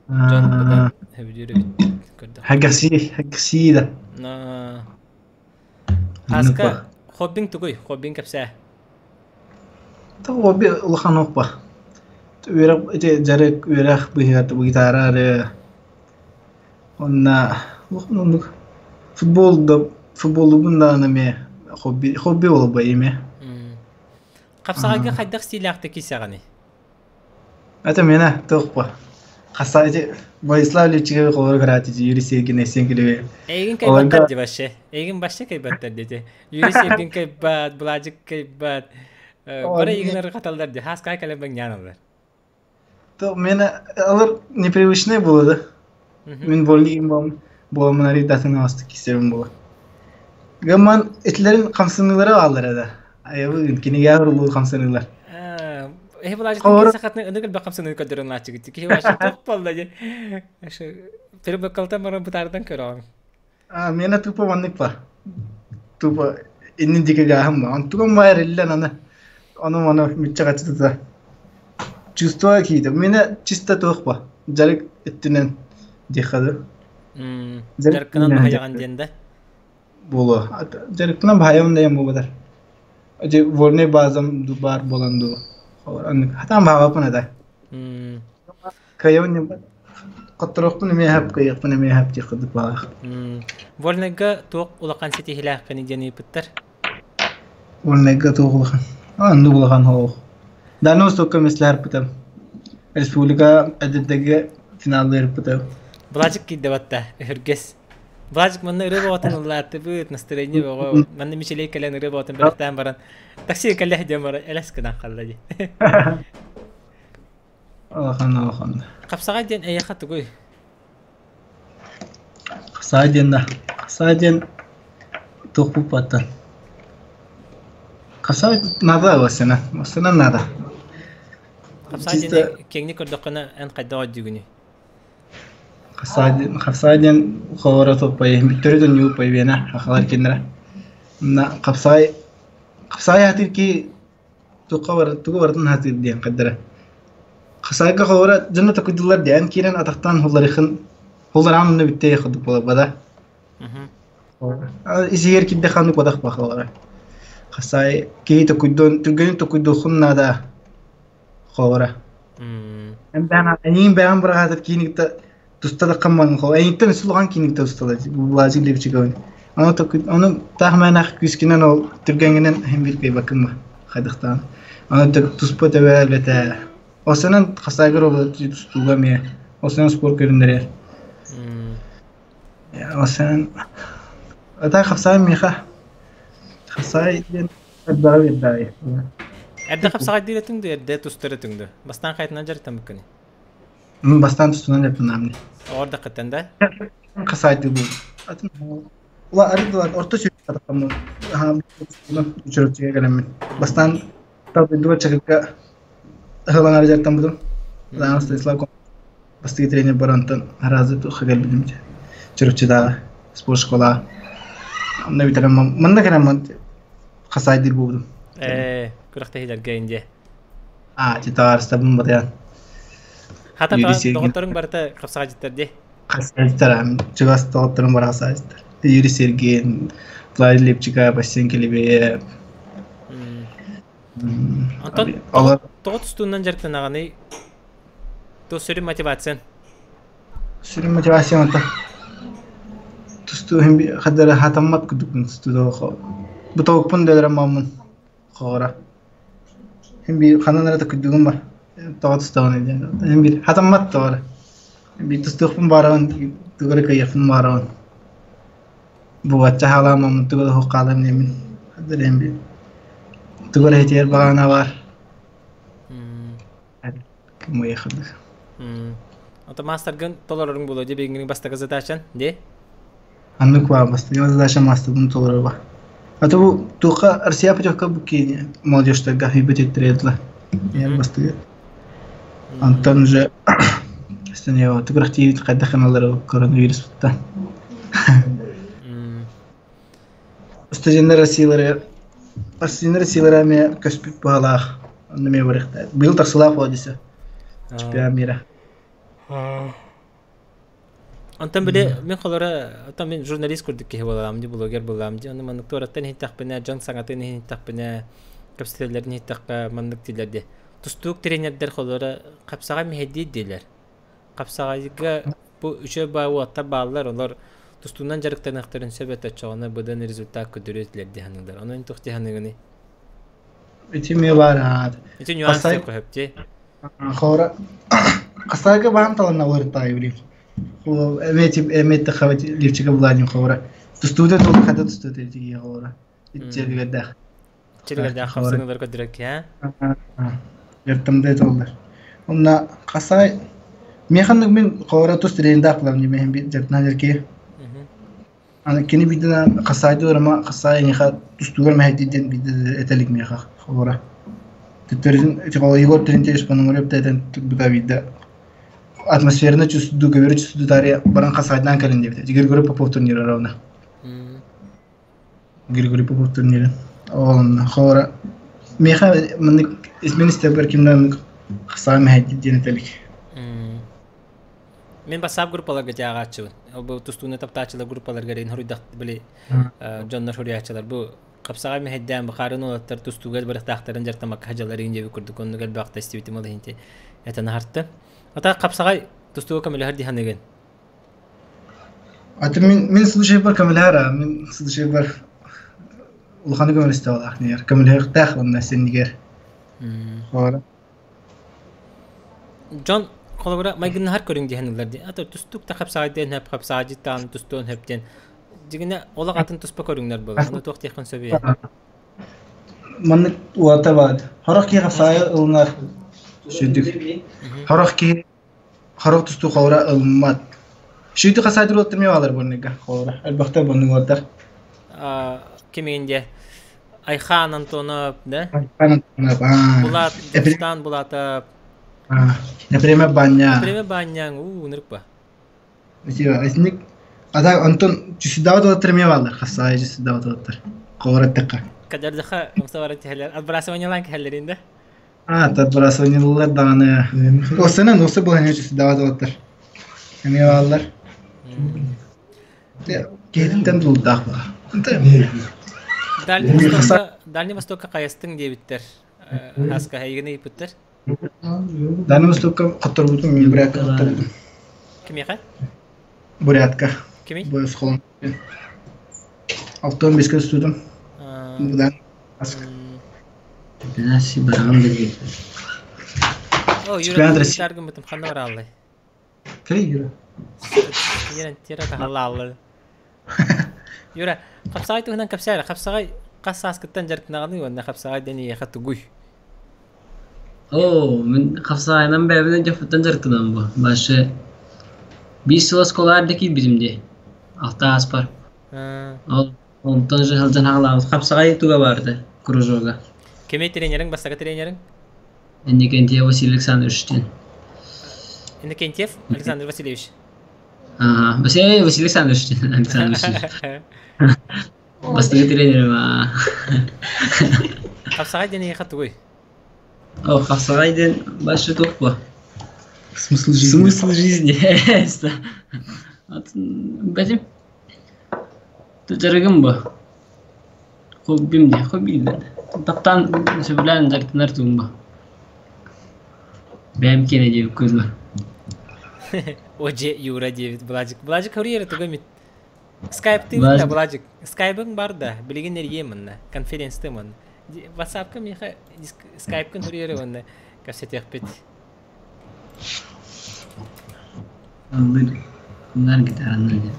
Дьон быдан хөбүлүүр эбит көрдөх. Хаггаси, хаггаси да. На Хаска хоббиҥ тугуй? Хоббиҥ кэпсээ. Та хобби улахан оппа. Үөрэх ити дьарык үөрэх быһыгар гитара эрэ. Онна улахан оннук футбол да футболубун даҕаны эмиэ хобби хобби буолбай эмиэ. Хапсаҕайга хайдах стилээхтик киирсэҕиний? Это мена туохпа. Хаса ити Владислав Левчиковы холоро көрөөтү Юрий Сергин Эсен Килеви. Эйигин кайбаттар ди вообще. Эйигин вообще кайбаттар дети. Юрий Сергин кайбат, Бладик кайбат. Бары игнер каталлар ди хаскай кэлэн бэҥняналар. То мен алар непривычный было да. Мин вольный бом боламын аридатын асты кисерим була. Гаман этлерин хамсынылары алар да. Аябы киниге урулуу хамсынылар. Эһи булажы сахатны ыныгыл бак хамсыны көдөрөн лачыгы. Ки башы топ болду ди. Ашы перебакалтан баран бутардан көрөм. А мена тупо маннык па. Тупо иннин дике гахам ба. Антугам байр иллен аны. Ону маны мүтче качытыта. Чувство кийди. Мене чисто туох ба. Жарык эттинен дихады. Жарыккынан бахайган диэн да. Боло. Жарыккынан бахайам да бу бадар. Же вольный базам ду бар болан ду. Хатан баабапын да. Кайын Котторохпун эмиэ хап кыйыахпын эмиэ хап дии баах. Вольныйга туох улахан ситиһилээххини диэн ыйыппыттар. Вольныйга туох улахан. Анну улахан хоох. Дальний Востокка мислэһэрпитем. Республика эдэрдэргэ финаллыырпытым. Былаажык киирдэ батта, өһүргэс. Былаажык манна ырыа боҕотун ыллааттыбыт, настроение бөҕө. Манна Мичилей кэлэн ырыа боҕотун бэлэхтээн баран, такси кэллэ диэн баран, элэс гынан хаалла дии. Улахан улахан. Хапсаҕай диэн эйиэхэ тугуй? Хасаа диэн да. Хасаа диэн туох буппаттан. Хасаа надо осена. Осена надо. Хапсаҕай диэн киэҥник көрдөххүнэ эн хайдах өйдүүгүнүй? Хасаа диэн хапсаҕай диэн холоро туппай бүттерү ньууппай биэнэ хахалар киннere. На хапсаҕай хапсаҕай хатыр ки туга бар тугу барытын хатыр диэн хайдара. Хасайга холоро дьоно токуйдулар диэн киирэн атахтан хулларыхын хуллараан онно бүттэй худук буолар Исигэр кирдэ ханнык бодах бахалара. Хасай киһи токуйдун түргэнин токуйдуохун наада холора. Эниин бэҕэн быраҕаатар кииникта туста да хамман хол. Эйиттен сулухан кииникта устала Влазик Левчиковын. Аны токуй аны таах мээнэх күүскүнэн ол түргэҥҥинэн иһин бир кыйбаккын ба хайдахтаан. Аны туспа төбө үлэтэ. Осенен хасайгар ол тустууга эмиэ. Осенен спорт көрүннэрэр. Осенен Ата хапсай миха. Хапсай диэн элбэҕи биэрдээҕи. Эрдэ хапсаҕайдыыр этиҥ дуу, эрдэ тустар этиҥ дуу? Бастаан хайтынан дьарыктаммыккыный? Бастаан тустунан дьарыктанааммын. Оҕор даххыттан да? Хасайдыы буолбут. Атын ула арыдылар орто сүүрүк Чурапчыга кэлэммин. Бастаан талбыйдыба чакырга ыһыланар дьарыктаммытым. Станислав бастакы тренер барантан аразы туохха кэлбитим Чурапчыдааҕы спорт школа. Онно бүтэрэн манна кэлэн хасайдыыр буолбутум. Ээ, күрэхтэһиилэргэ Индия. А, титаарыстабын батыйан. Хата доҕотторуҥ барыта хапсаҕайдьыттар дии. Хасайдьыттар, чугас доҕотторум бары хасайдьыттар. Юрий Сергеев, Владимир Лепчика, Бассейн Келебеев. Онтон тоҕо тустуунан дьарыктанаҕыный? Туох сүрүн мотивациян? Сүрүн мотивациям ата тустуу иһин хадара хатаммат курдукпун тустуу бу тобукпун да өлөрөн хоҕора. Иһин биир ханан эрэ токуйдугум бар. Тоҕо тустаҕын диэн. Иһин биир хатаммат тоҕо биир тустуохпун баарабын тугу эрэ кыайыахпын баарабын. Бу бачча хаалааммын тугу да суох хаалан диэммин. Хадара иһин биир тугу эрэ итиэр баҕана бар. Кымыйахыды. Ото маастаргын толороруҥ буолуо дии билиҥҥи бастакы задачан дии? Аннык баар бастакы задача маастарбын толорорго. А то бу туохха Россия путевка бу киини молодежьтарга хүйбүт этилэр. Бастакы. Антон уже Станева түгүрэх хайдах гыналлары коронавирус бутта. Студенттар Россиялары Студенттар Россиялары эмиэ көспүт баһалаах. Онно эмиэ барыахтаах. Быйыл тахсылаах буола десе. Чемпион мира. Онтон били мин холоро оттон мин журналист курдук киһи буолаам дии, блогер буолаам дии. Ону маннык туораттан иһиттэхпинэ, дьон саҥатын иһиттэхпинэ, кэпсэтэллэрин иһиттэххэ маннык дииллэр дии. Тустуук тренердэр холоро хапсаҕай мэһэйдиир дииллэр. Хапсаҕайга бу үчүгэй баа уоттар бааллар, олор тустуунан дьарыктаныахтарын сөп этэ, оччоҕуна быдан результат көрдөрүө этилэр дии саныыллар. Ону эн туох дии саныыгыный? Ити эмиэ баар аат. Ити нюанс диэххэ сөп дии. Хора Хасайга баан таланна уларыттаайы билим. Эмети хавати Левчика Владимир хора. Тустуута тул хата тустуута итиги хора. Итчергердэх. Чилгерде хапсынылар көдүрөк, ha? Жертамда толлар. Онна хасай механнык мен хора тус тренинда кылам неме би жертна жерке. Аны кини бидена хасайды орама хасай неха тустугар мәһдиден биде этелик меха хора. Төтөрүн тигола Егор Терентьевич Пономарев тәтен бута бидде атмосфераны чувствую, говорю, чувствую таре баран хасайдан кален деп. Григорий Попов турниры равно. Григорий Попов турниры. Он хора меха мынык изменисте бер кимден хасай мәһдиден этелик. Мен басап группаларга жаагачыбын. Бу тустууну таптаачылар группаларга рейн хоруйдак били дьоннор хоруйаачылар. Бу капсага мехедден бахарын олаттар тустууга барыктаахтарын жартамак хажалар инжеби курдук онну гел бакта истибитим ол хинти этен харты. Ата капсагай тустууга көмөлөр диханыгын. Аты мен случай бар камилара, мен случай бар улханы көмөлөстө алах нер. Камилар тах онна сеннигер. Хора. Джон хологура майгын хар көрүң диханылар ди. Ата тустук та капсагай ден хеп капсагай таан тустуун хептен. Дигине олак атын туспа көрүңнөр бол. Аны туох тихан сөбе. Маннык уата бад. Хорох ки капсагай ылнар. Шүдүк. Хорох ки хорох тусту хора ылмат. Шүдүк касайдыр оттырмай алар бурныга. Хора. Албакта бурнуг оттар. Киминде Айхан Антонов, да? Айхан Антонов. Булат, Дустан Булатов. Например, баня. Например, баня, у, ныркпа. Этник Ата Антон жүсүдабат оттыр ме балдар. Хасай жүсүдабат оттыр. Хора тыкка. Кадардыха муставара тихелер. Отбрасывание хеллеринде. А, отбрасывание даганы. Осына носы булан жүсүдабат оттыр. Эме балдар. Келиттен дулдак ба. Дальний Востокка каястың дебиттер. Хаска хайгыны ипуттер. Дальний Востокка котторбутум, мен бурятка котторбутум. Кимеха? Бурятка. Кими? Бойос холон. Алтон беске студум. Будан. Аска. Наси баран билген. О, Юра, Чемпионат России. таргын бутум ханна бараллы. Кей Юра? Юра, тера тахаллы. Юра, капсагай туһунан капсара, капсагай кассаскыттан жаркынаганы уонна капсагай дени яха тугуй. О, мен капсагайдан бәбинен жафыттан жаркынан бу. Башы 5 сыл школар ки бизимде. Алта аспар. Ол онтон же хылжан хаглабыз. Капсагай туга барды кружога. Кеме тренерин, бастакы тренерин? Иннокентьев Василий Александрович. Иннокентьев Александр Васильевич. Ага, Василий Александрович, Александрович. Бастакы тренерим. Капсагай дени яха тугуй. О, капсагай ден башы токпу. Смысл жизни. Смысл жизни. Бәтим. Жарыгым бу. Хоббим де, хобби де. Таптан сөбүлән жартынар тугум бу. Бәм кене деп көзлөр. Оже Юра девит Бладжик. Бладжик хурьер тугамит. Скайп ты да Бладжик. Скайпың бар да, билеген нерге мынна. Конференцте мын. WhatsApp-ка меха скайпкын хурьер онна. Капсетех бит. Алыр. Кунар гитаранны.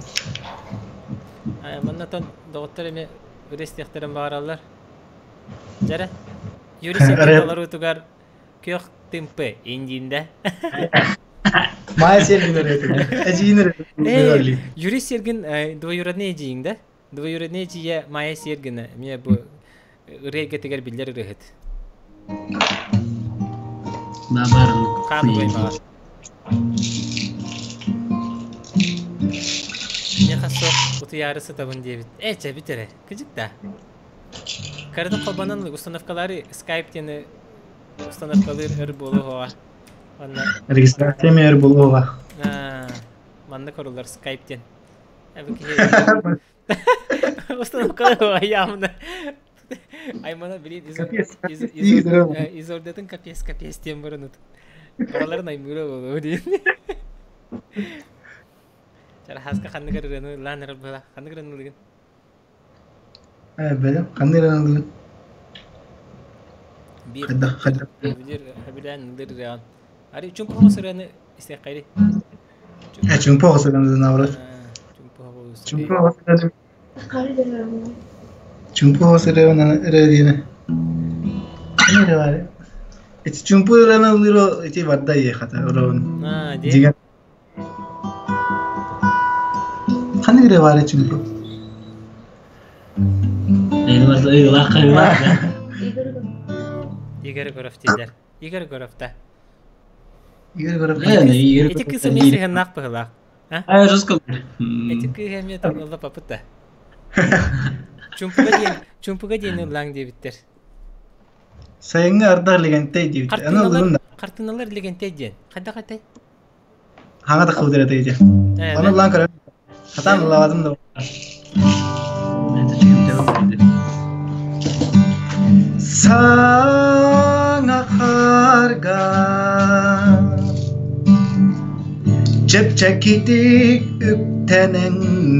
Ай, мынна тон доктор эме үрестехтерин баралар. Жара. Юрий Сергеевич тугар көх тымпы индинде. Мая Сергин Эжиин Юрий Сергин двоюродный эжииң да? Двоюродный эжие Майя Сергина. Мне бу ырыга тегер билер ырыгыт. Бабарын. Хан коймага. Не хасо утуярысы табын дебит. Эче битере. Кыжык да. Карда колбанан установкалары Skype тени установкалыр ыр болуға. Онна Регистрация мер болуға. Манны корулар Skype-тен. Установкалар ямны. Аймана билин изордетін капес капес тем бұрын. Бараларын аймыра болу дейін. Чара хаска ханны көрөну ланер була. Ханны көрөну деген. Бәлем, ханны көрөну. Бир. Хадда хадда. Бир хабилан дыр. Ари чумпу сыраны исте кайри. Чумпу сыраны наоборот. Чумпу Чумпу сыраны. Чумпу сыраны редине. Ханнык баар? Ити чумпу ырыаны ыллыыр ити барда иэхата ырыабын. Аа, дии. Дьиҥэр Ханнык ырыа баар чумпу? Ыылаах хайылаах. Игорь Егоров дииллэр. Игорь Егоров да. Игорь Егоров. Ити кыыс эмиэ сыһыаннаах быһыылаах. А? Жестко. Ити кыыс эмиэ ылла папыт да. Чумпуга диэн, чумпуга диэн ыллааҥ диэбиттэр. Сайыҥҥы ардах Лэгэнтэй диэбиттэр. Аны ыллым да. Хартыыналар Лэгэнтэй диэн. Хайдах этэй? Хаҥа таххыбыт эрэ этэй Аны ыллаан көрөр. Хатаан ыллаабатым да. Саҥа харга чэпчэкитик үктэнэҥҥин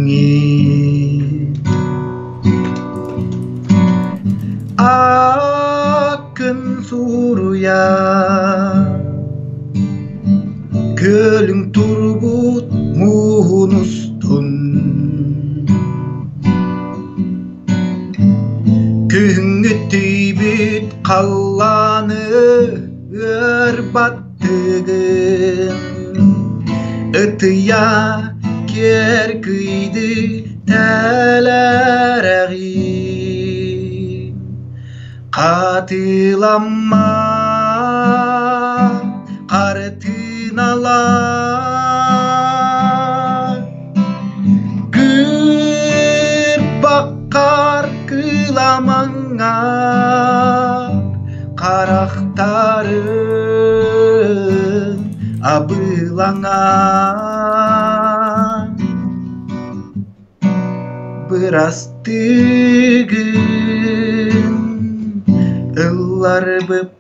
Аккын суруйа Күөлүҥ турбут мууһун устун Күһүҥҥү тиийбит халлааны ыар баттыгын Ытыйа киэр кыйды тэлэрэҕин Хатыламма хартыыналар Кыырпаххар кыламаҥҥа харахтарын абылаҥа Бырастыы гын ылларбыппар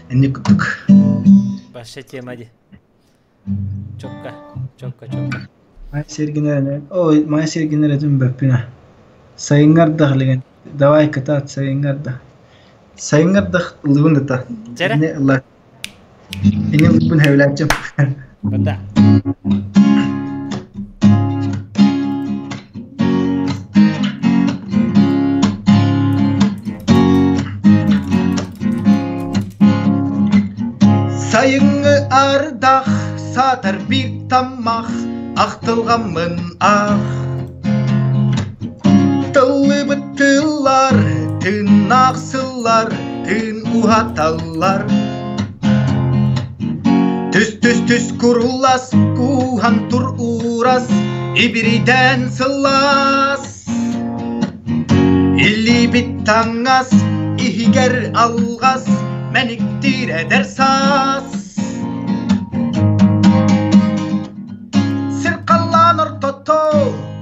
Инник курдук. Вообще тема ди. Чокка, чокка, чокка. Май сиргинер ой, май сиргинер этим бөппүнэ. Сайыҥҥы ардах илигин. Давай кытаат сайыҥҥы ардах. Сайыҥҥы ардах ыллыбын да Дьэрэ. Ини ылла. Ини ылбын хэвлээччим. Бата. Сайыҥҥы ардах саатар биир таммах ахтылҕаммын аах Тыллыбыт тыллар, тыыннаах сыллар, тыын уһаталлар Түс-түс-түс курулас, кууһан тур уурас, ибиридээн сыллаас Илиибит таҥас, иһигэр алҕас, мэниктиир эдэр саас Сир халлаан ортото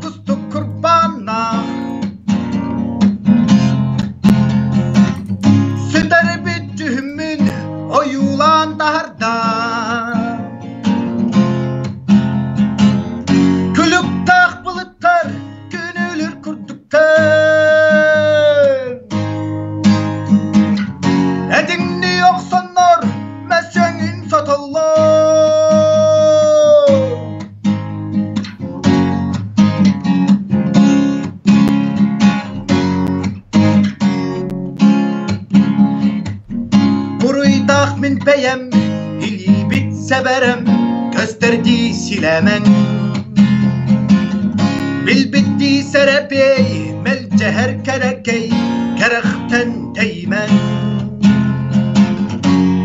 кустук курбааннаах Сүтэрбит дьүһүммүн ойуулаан таһарда Күлүктээх былыттар күнүүлүр курдуктар Этиҥнии охсоннор мөссүөҥүн сотоллор Буруйдаах мин бэйэм, илиибит сэбэрэм, көстөрдии силэмэҥ. Билбиттии сэрэпиэй, мэлдьэһэр кэрэкэй, кэрэхтэн тэйимэҥ.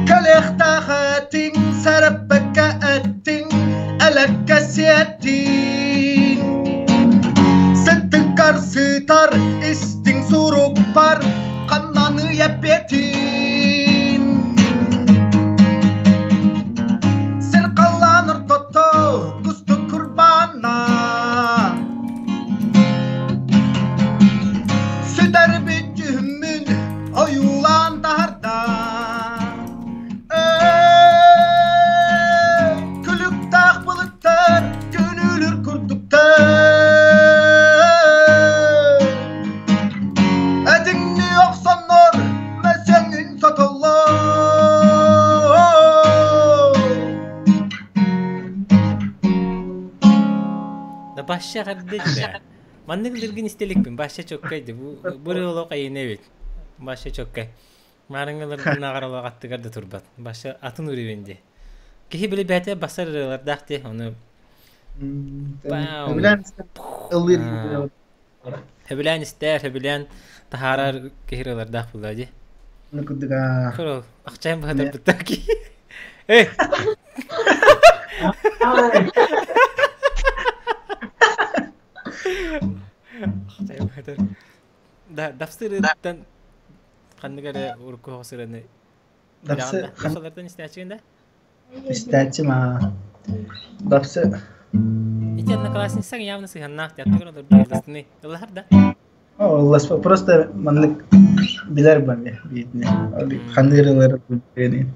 Кэлиэхтээх этиҥ, сэрэппэккэ эттиҥ, элэккэ сиэттиҥ. Сыттыккар сытар истиҥ сурукпар ханнаный эппиэтин. Сир халлаан ортото кустук курбаанна Сүтэрбит дьүһүммүн ойуулаан таһарда Эй, күлүктээх былыттар күнүүлүр курдуктар Этиҥнии охсоннор мөссүөҥҥүн сотоллор Давай. Башша кырды. Маннык лиргин истеликпин, башша чоккай ди. Бу рыло кайыны бит. Башша чоккай. Марыңылар нагарала аттыгар да турбат. Башша атын уровень ди. Кихи били бәте басар рылардаах ди, оны Хөбүлээн ыллыыр. Хөбүлээн истэр, хөбүлээн тахаарар киһи рылардаах була ди. Ну кудуга. Көрөл, акчайын бахатар бутта ки. Эй! Акчайын бахатар. Да, дапсырыттан ханнык эрэ урукку хоҕусыраны Дапсы Дапсылартан истээччигин да? истээччи ма. Дапсы. Ити одноклассницаң явно сыһаннаах театрга олордук ыллаһар да? О, просто маннык билэр бам биитне. Ханырылар билэрин.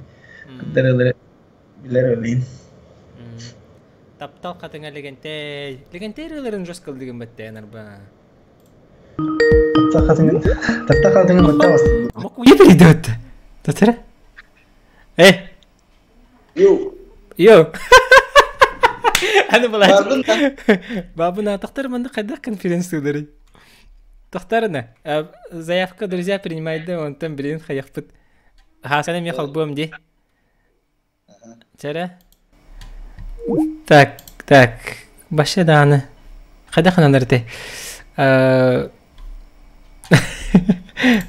Кыдырылар билэр олин. Таптал хатыҥа Легентэй. Легентэй ырыаларын жос кылдыгын баттаан арба. Таптал хатыҥа таптал хатыҥа батта бас. Мокуя перейдет. Татара? Эй! Йоу. Йоу. Аны была. Бабына тахтар манда кайда конференциялары. Тахтарына. Заявка друзья принимает да, он там блин хаяхпыт. Хасана ми халбуам ди. Чара. Так, так. Баша дааны. Кайда хананарты.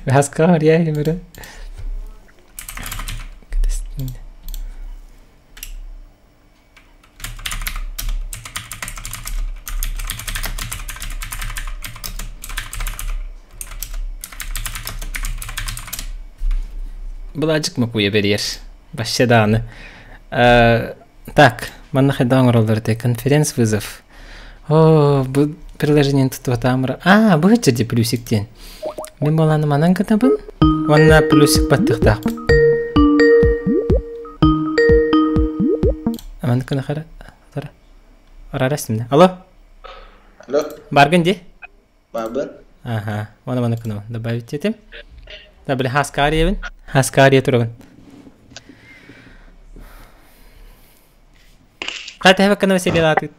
Хаска я емере. Былаажык макуя берер. Баша дааны. Так, манна хайдаң оролдорте конференц вызов. О, бу приложение тутуатамра. А, бу хыча плюсик ден. Мен баланы манан кытабын. Онна плюсик баттыктак. Аман кына хара. Тара. Арарасым. Алло. Алло. Баргын ди? Бабын. Ага. Оны маны кына добавить етем. Да, били хаскариевин. Хаскария турабын. Қай тәһәбәк кына веселье латыгыт?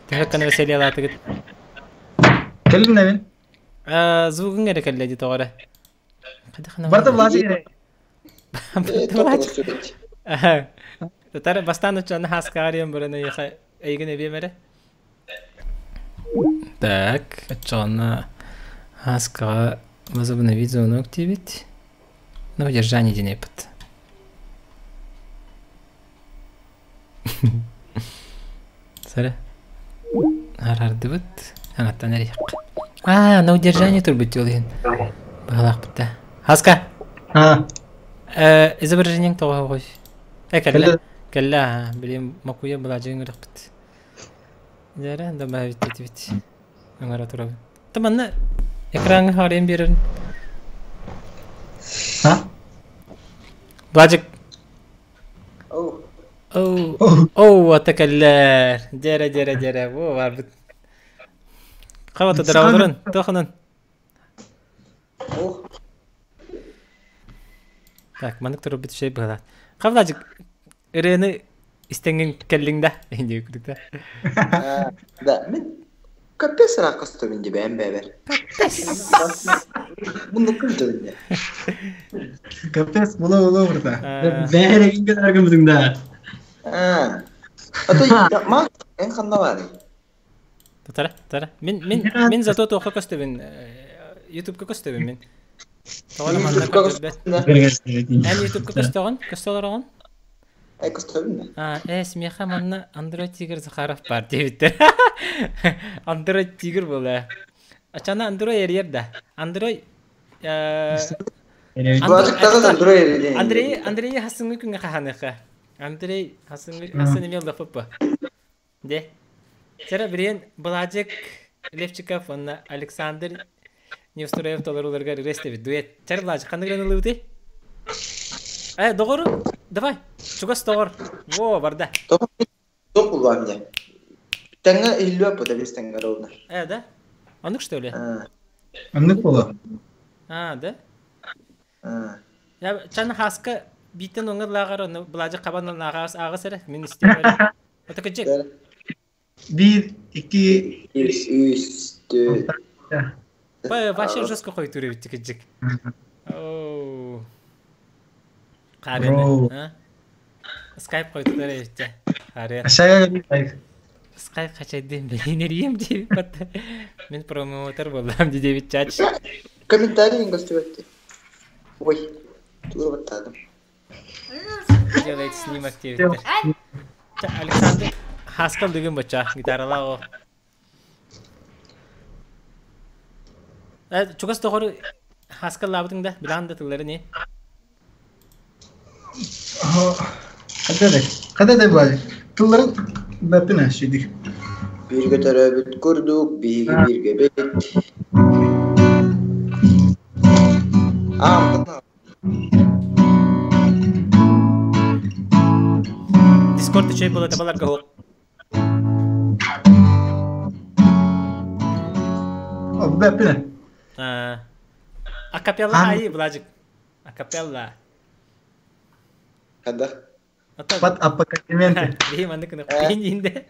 Тәһәбәк кына веселье латыгыт? Кэлин набин. Звугың эрэ кэллэ ди тоҕо эрэ. Барта Владимир. Татар бастан учаны хаскарием бараны яха эйгин эбиэмэрэ. Так, отчоҕуна хаскаҕа возобновить звонок диэбит. На удержание диэн эппит. Сара. Арардыбыт. Анаттан эрийэххэ. А, на удержание турбут диолиһин. Баһалаахпыт да. Хаска. А. Изображениең тоҕо оҕой. Э, кэллэ. Кэллэ, аха. Билим макуя былаажыгын ырахпыт. Дьэрэ, добавить этибит. Ыҥыра турабын. Та манна экраҥҥа хаарыйан биэрэрин. А? Былаажык. Оу. Оу, ата кэллэр. Дьэрэ, дьэрэ, дьэрэ. Во, барбыт. Хабата дырааларын, тохонон. Так, маннык турбут шей быһалаат. Хавлажык, ырыаны истэҥҥин кэллиҥ да? Инди күдүк да. Да, мен капец рақысты мен деп әм бәбер. Бұны кім жөнінде? Капец, була була бурда. Бәрі кімге таргымызың да. Ата, ма, эн ханна бар. Татара, татара. Мен мен мен зато тоққа көстөбүн. YouTube-ка көстөбүн мен. Тоҕо манна көрдөрбөт. Эн YouTube-ка көстөҕүн? Көстөлөр Эй, көстөбүн. А, смеха манна Android Тигр Захаров бар диэбиттэр. Android Тигр була. Ачана Android эрийэр да. Android Былаажыктагы Android эрийэр. Андрей Андрей хасыңы күнгө хаханыха. Андрей хасыңы хасын имел да фоппа. Де. Сера бириен Былаажык Левчиков онна Александр Невстроев толоруларга рестеби дуэт. Чар Былаажык кандай грен ылыбыты? Доҕору, давай, чугас доҕор. Во, барда. Тоқ булуа мне. Тәңе иллү аппыта бес тәңе ровно. Да? Аннык что ли? Аннык була. А, да? Я чан хаска битен оңыр лагар, оны былажы кабан агас агас эре. Мен истем. Ата кыжык. 1, 2, 3, 4. Ба, вообще жестко қой эбит кыдьык. Оу. Бро. Харыны, а? Скайп қойтулар эбит Харыан. Ашага Скайп хачайдым бейнерием дип батта. Мен промоутер болам дедебит чач. Комментарий көстүбөттү. Ой, тура баттадым. Делает снимок дебиттер. Александр Хаскал деген бача гитарала о. Чугас тоҕор Хаскал лабытың да билан да тыллары не? Кадада. Кадада бар. Тылларын бәппин шидик. Бирге төрөбүт курдук, биги бирге бет. Ам, Дискорд чөй бола табалар го. О, бәппин. Акапелла ай Владик. Акапелла. Када? Пат аппакаменте. Бей манды кыны кыйын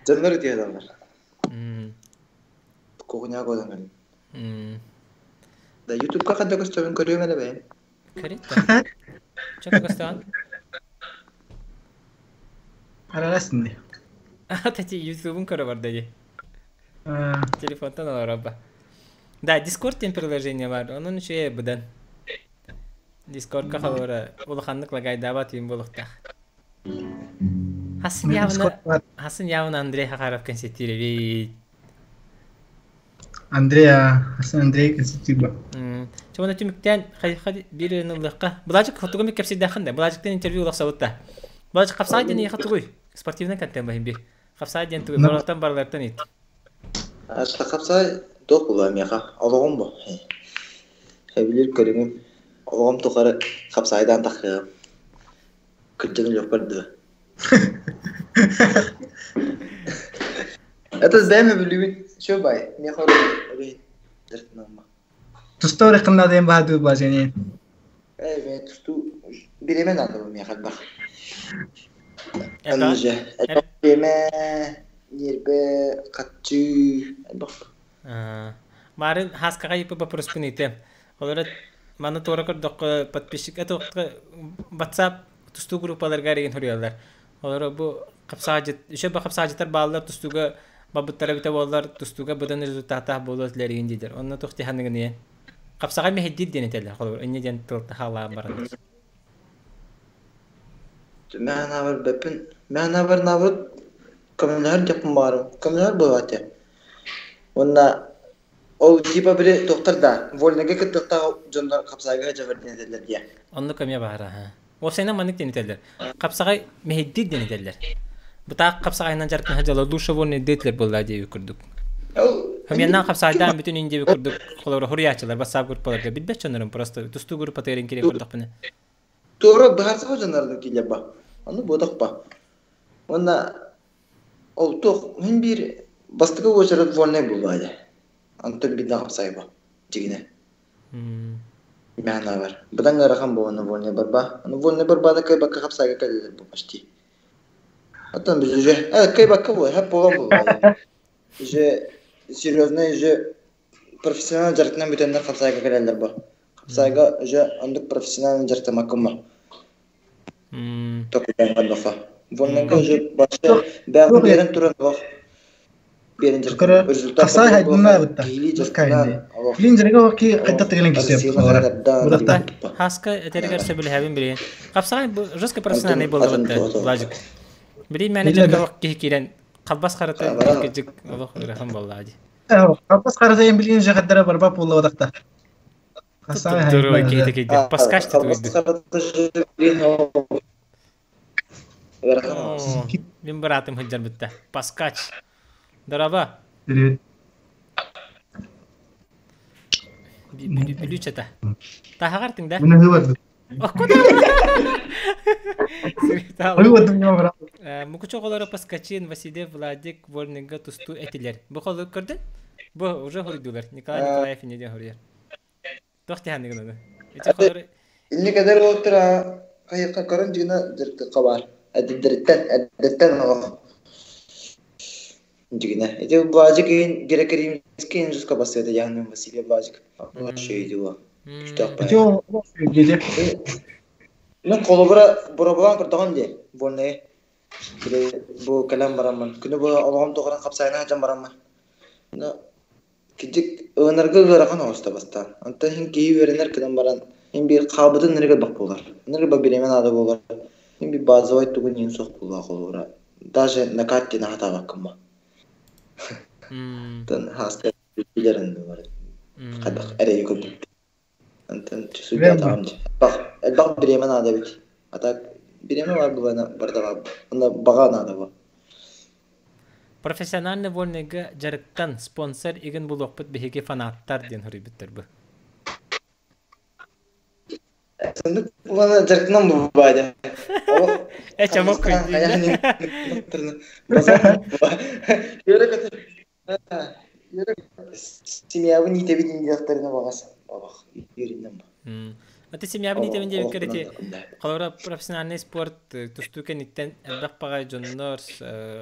Жаннар өтө адамдар. Кухня годан. Да YouTube'ка када көстөбүн көрүм эле бе. Көрөт. Чок көстөн. Араласынды. Тати YouTube'ун көрө бар деди. Телефонтан алар. Да, Discord тен приложение бар. Onun үчү будан. Discordка халора улаханнык лагайдабат юм болуктах. Хасын явна Хасын явна Андрей Хахаров консетире Андрея, Хасан Андрей консетиба. Чона түмүктен хай бир ныллыкка. Булажык хотугу меккепси дахын да. Булажыктан интервью улакса бутта. Булажык капсай ден яхы тугуй. Спортивный контент бахим бир. Капсай ден тугуй. Бараттан барлартан ит. Ашта капсай док була меха. Ологом бу. Хебилер көрүңүм. Ологом тухары капсайдан такы. Күнчен жок барды. Это зэме билибит. Шо бай. Меха ори. Дертнама. Тустори кыннадын баду бажени. Эй, мен тусту биремен ады меха бах. Анже. Биреме нербе катчы. Бах. Марын хаскага йыпы вопрос пыните. Олар маны тора көрдөх подписчик это WhatsApp тусту группаларга реген хөрүялар. Олар бу капсажыт, еще ба капсажыттар баалар тустуга бабыттара бите боллар тустуга будан результата болот лерген дидер. Онны тухти ханыгы Капсага мехеддир ден этелер. Холор инне ден тылты хала баран. Мен абыр бепин, мен абыр набыр коммунар деп барым. Коммунар болот. Онна ол типа бири доктор да, вольныга кыттыкта жондар капсайга жабыр ден этелер дия. Онны көмө бара ха. Осена манык ден этелер. Капсага мехеддир ден этелер. Бутак капсагайнан жаркын хажала душа вольный детлер болла деп көрдүк. Хамяннан капсайдан бүтүн инде көрдүк. Холор хуриячылар WhatsApp группаларга билбет чонорум просто тусту группа терин керек көрдүк буну. Тура бахарса жоннардын киле ба. Аны бодок ба. Онна ол тох хин бир бастыгы очерет вольный булбайды. Антон бидна капсай ба. Жигине. Мяна бар. Будан гарахан бу аны вольный барба. Аны вольный барбада кай бакка капсайга келер бу почти. Атан биз уже кай бакка бу, хеп болгон булбайды. Уже серьезно уже профессионал жартынан бүтәннәр капсайга келелер бу. Капсайга уже андык профессионал жартымакым ба. Токудан кандоха. Вольныйга уже башы бәгы берен туран бак. Берен жартым. Капсай хайдына бутта. Клин жерге оки кайта тегелен кисеп. Будакта. Хаска этеригер сөбүлһәбин билген. Капсай бу жестко профессиональный болду бутта. Влажик. Били менеджер калак кирен калбас карата кижик олох ырахан болду ади. Калбас карата эм билген жакаттара барба болду будакта. Капсай хайдына. Паскаш Мен братым хыджар битте. Паскач. Дараба. Привет. Бүлүчета. Тахагартың да? Мына хыбат. Куда? Мукучоголоро Паскачин, Василий, Владик, Вольныга тусту этилер. Бу холу көрдүн? Бу уже хурдулар. Николай Николаев не хурьер. Тохти ханныгын. Эти холору Инни кадar оттура кайыкка көрөн жигина жырты кабар. Эдэрдэриттэн, эрдэттэн олох дьигинэ. Ити Блажик иһин Грекоримский инжуска бассыата яһынан Василий Блажик. Вообще идео. Күстөөх Ити баайы. ол диде. Мен холобура боробулаан көрдөҕүм дии, буолнайы. Били бу кэлэн бараммын. Күнү бу олоҕум туһунан хапсайына сылдьан бараммын. Но кидик ылынарга ыарахан оҕуста бастаан. Онтон иһин киһи үөрэнэр гынан баран, иһин биир хаалбытын нырыга бах буолар. Нырыга бириэмэ наада буолар. Иһин биир базовай тугун иһин суох буолуо холобура. Даже накат диэн аһатаабаккын ба. Тон хааска билэрин бар. Хайдах эрэйи көрбүт. Онтон судьятаҕым дии. Элбэх, элбэх бириэмэ наада эбит. А так бириэмэ баар буолана барыта баар. Онно баҕа наада буо. Профессиональный вольныйга дьарыктан спонсор игин булуохпут биһиги фанаттар диэн суруйбуттар бу. Соннук буолана дьарыктанан бу баайда. Олох Э чамок хамнастаан хайаан көйдүүннэ. Үөрэ көтө Семьябын иитэбин диэхтэринэ баҕас бабах үөрүннэм ба. Аты семьябын иитэбин Олох диэбиккэр олохпунан ити да холобура профессиональный спорт тустуу кэнниттэн элбэх баҕайы дьоннор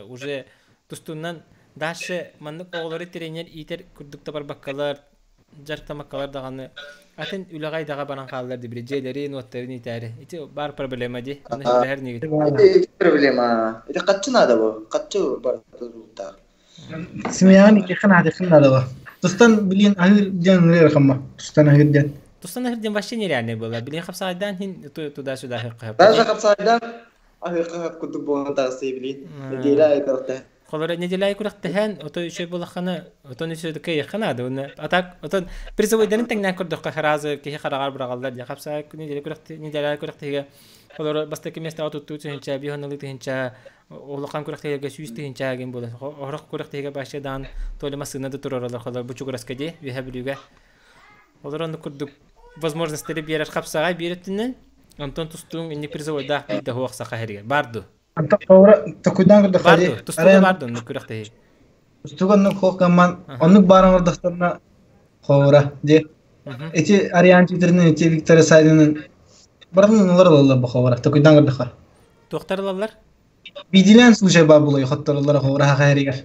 уже тустуунан дальше маннык оҕолору тренер иитэр курдук да барбаккалар дьарыктаммаккалар даҕаны атын үлэҕэ идэҕэ баран хааллар дии били дьиэлэрин уоттарын иитээри ити баар проблема дии ону сөбүлэһэр инигит Ити ити проблема. Ити хаччы наада бу. Хаччы барыта тутулуктаах. Семьяны икки наадыхын наада ба. Тустан билин аһыр диэн ыҥырар хамма. Тустан аһыр диэн. Тустан аһыр диэн вообще нереальный было. Билин хапсаайдаан хин туда-сюда Даже хаппыти. хапсайдан аһыырка курдук буолан таҕысты билин. Неделя айы көрөхтө. Холоро неделя күрэхтэһэн, ото үчүгэй булаххана, отон үчүгэй кыйыхха наада. Уна атак отон призовойдарын тэҥнээн көрдөххө сразу киһи хараҕар быраҕаллар диye. Хапсаай неделя күрэхти неделя күрэхтиһигэ холоро бастакы миэстэҕэ туттуу тыһынча, биир хонолуу тыһынча, улахан күрэхтэһиигэ сүүс тыһыынча гин буолан орох күрэхтэһиигэ баачча даан толи массыына да тураралар холор бучугураска дии үөһэ бүлүүгэ олор оннук курдук возможностары биэрэр хапсаҕай биир өттүнэн онтон тустууҥ инник призовойдаах биир да суох саха сиригэр бар ду Антон холобура токуйдаан көрдөххө бар дии ду тустууга арайан бар ду оннук күрэхтэһии тустууга оннук хуох гамман оннук баар оҥордохторуна холобура дии ити Ариан Твиттеринэн ити Виктория Сайдинын барытын ылар ылаллар бу холобура токуйдаан көрдөххө туохтар ылаллар Биирдиилээн случай баар буолуо хоттороллоро холобура саха сиригэр.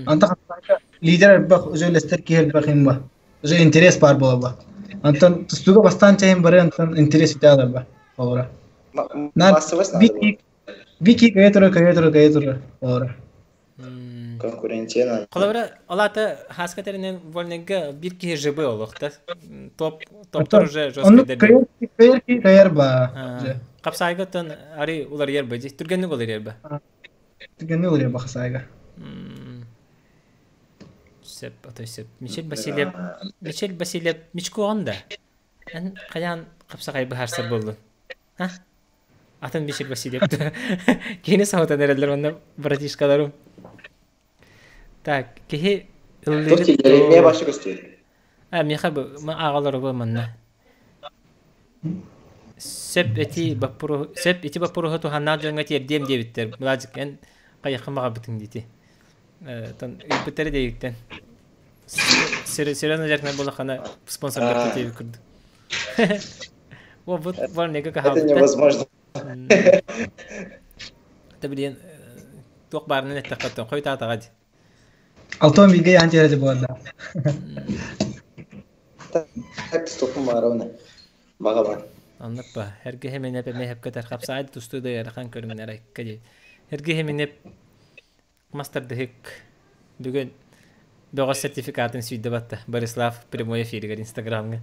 Онтон хапсаҕайга лидер элбэх, уже үлэстэр киһи элбэх иһин ба. Уже интерес баар буолар Онтон тустууга бастаан чэйин бары онтон интерес үтэ алар холобура. Наар Массовость надо было. Вики Вики кыйа турар, кыйа турар, кыйа турар холобура. Конкуренция надо. Холобура, ол аата хааска тэринэн вольныйга биир киһи ЖБ олох да. Топ топтор Оттон уже жесткий оннук дэрби. кыйар кыйар киһи кыйар ба. Уже. Хапсаайга оттон ари уларыйар ба дии. Түргэнник уларыйар ба. Түгэнни уларыйар ба хасаайга. Сөп, отой сөп. Мичел Васильев, Мичел Васильев Мичкоон да. Эн хайаан хапсаҕай быһаарсар буоллун? Ха? Атын Мичел Васильев. Киһини саһытан эрэллэр онно братишкаларым. Так, киһи Туох ыллыыгыт дииллэрий? Эмиэ дуо? башы көстүө. А, миэхэ бу ааҕалар бу манна. Сөп эти боппуруоһу сөп ити боппуруоһу туһаннаах дьоҥҥо тиэрдиэм диэбиттэр. Младик, эн хайыаххын баҕарбытыҥ диити. Тон ыйбыттары диэбиттэн. Серьезно дьарыктанар буоллаххына спонсордаппыт диэбит курдук. О, вот вольныйга Это хаалбыта. невозможно. Та билиэн туох баарынан эттэххэ хойутаатаҕа дии. Алтон бииргэ яан тиэрэ буолла. Так тустуохпун баҕарабын. Баҕа бар. Оннук ба. Эргэ хэминэп эмэ хэпкэтэр хапсаай тустуу да ыарахан көрүҥнэр айка дии. Эргэ хэминэп мастардыһык бүгүн бөҕө сертификатын сүүйдэ батта. Борислав прямой эфиригэр Инстаграмҥа.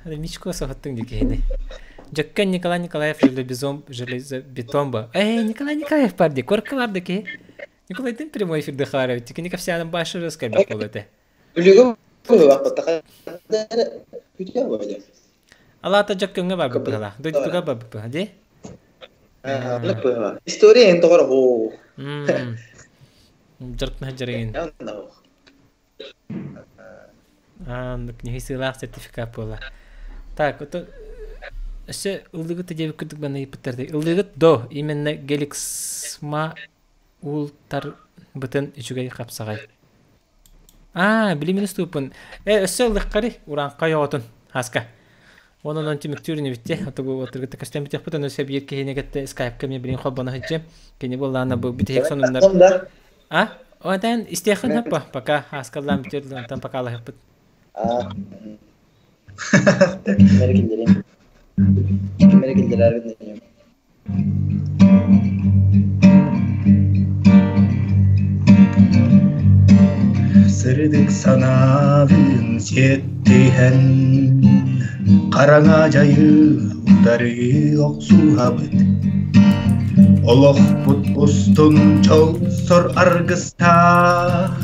Мичко соһоттуҥ дии киһини. Дьөккөн Николай Николаев железобетон железобетон Эй, Николай Николаев бар дии, корка бар да киһи. Николайдын прямой эфирде хаар эбит. Кини кэпсээнин башы рыскайбах буолуо этэ. Бүлүүгэ буолбатах. Күтэ буолуо. Алаата Дьөккөҥҥө барбыт быһыылаах. Дойдутугар барбыт быһа дии. История эн тоҕор оһоо. Дьарыктаһа дьарыгын. Ааннык нэһи сыалаах сертификат буола. Так, ото өссө ыллыгыт диэбит курдук манна ыйыппыттар дии. Ыллыгыт до именно геликсма уултарбытын үчүгэй хапсаҕай. Аа, били мин устууппун. Э, өссө ыллыххари урааҥхай оҕотун, Хаска. Онон түмүктүүр инибитти. Отугу отургыта көстөн бүтүөхпүт. Оны сөп биир киһини кытта скайпка мен билин холбоно сылдьым. Кини буоллаана бу бүтүһүк сонуннар. А? Онтон истиэххин хаппа. Пока аскаллаан бүтүөр, онтон пока алаһыппыт. Кимнери киллэрин. Кимнери киллэрэрбин. Сырдык санаалыын сиэттиһэн, хараҥа дьайы утары охсуһабыт. Олохпут устун дьол-сор аргыстаах,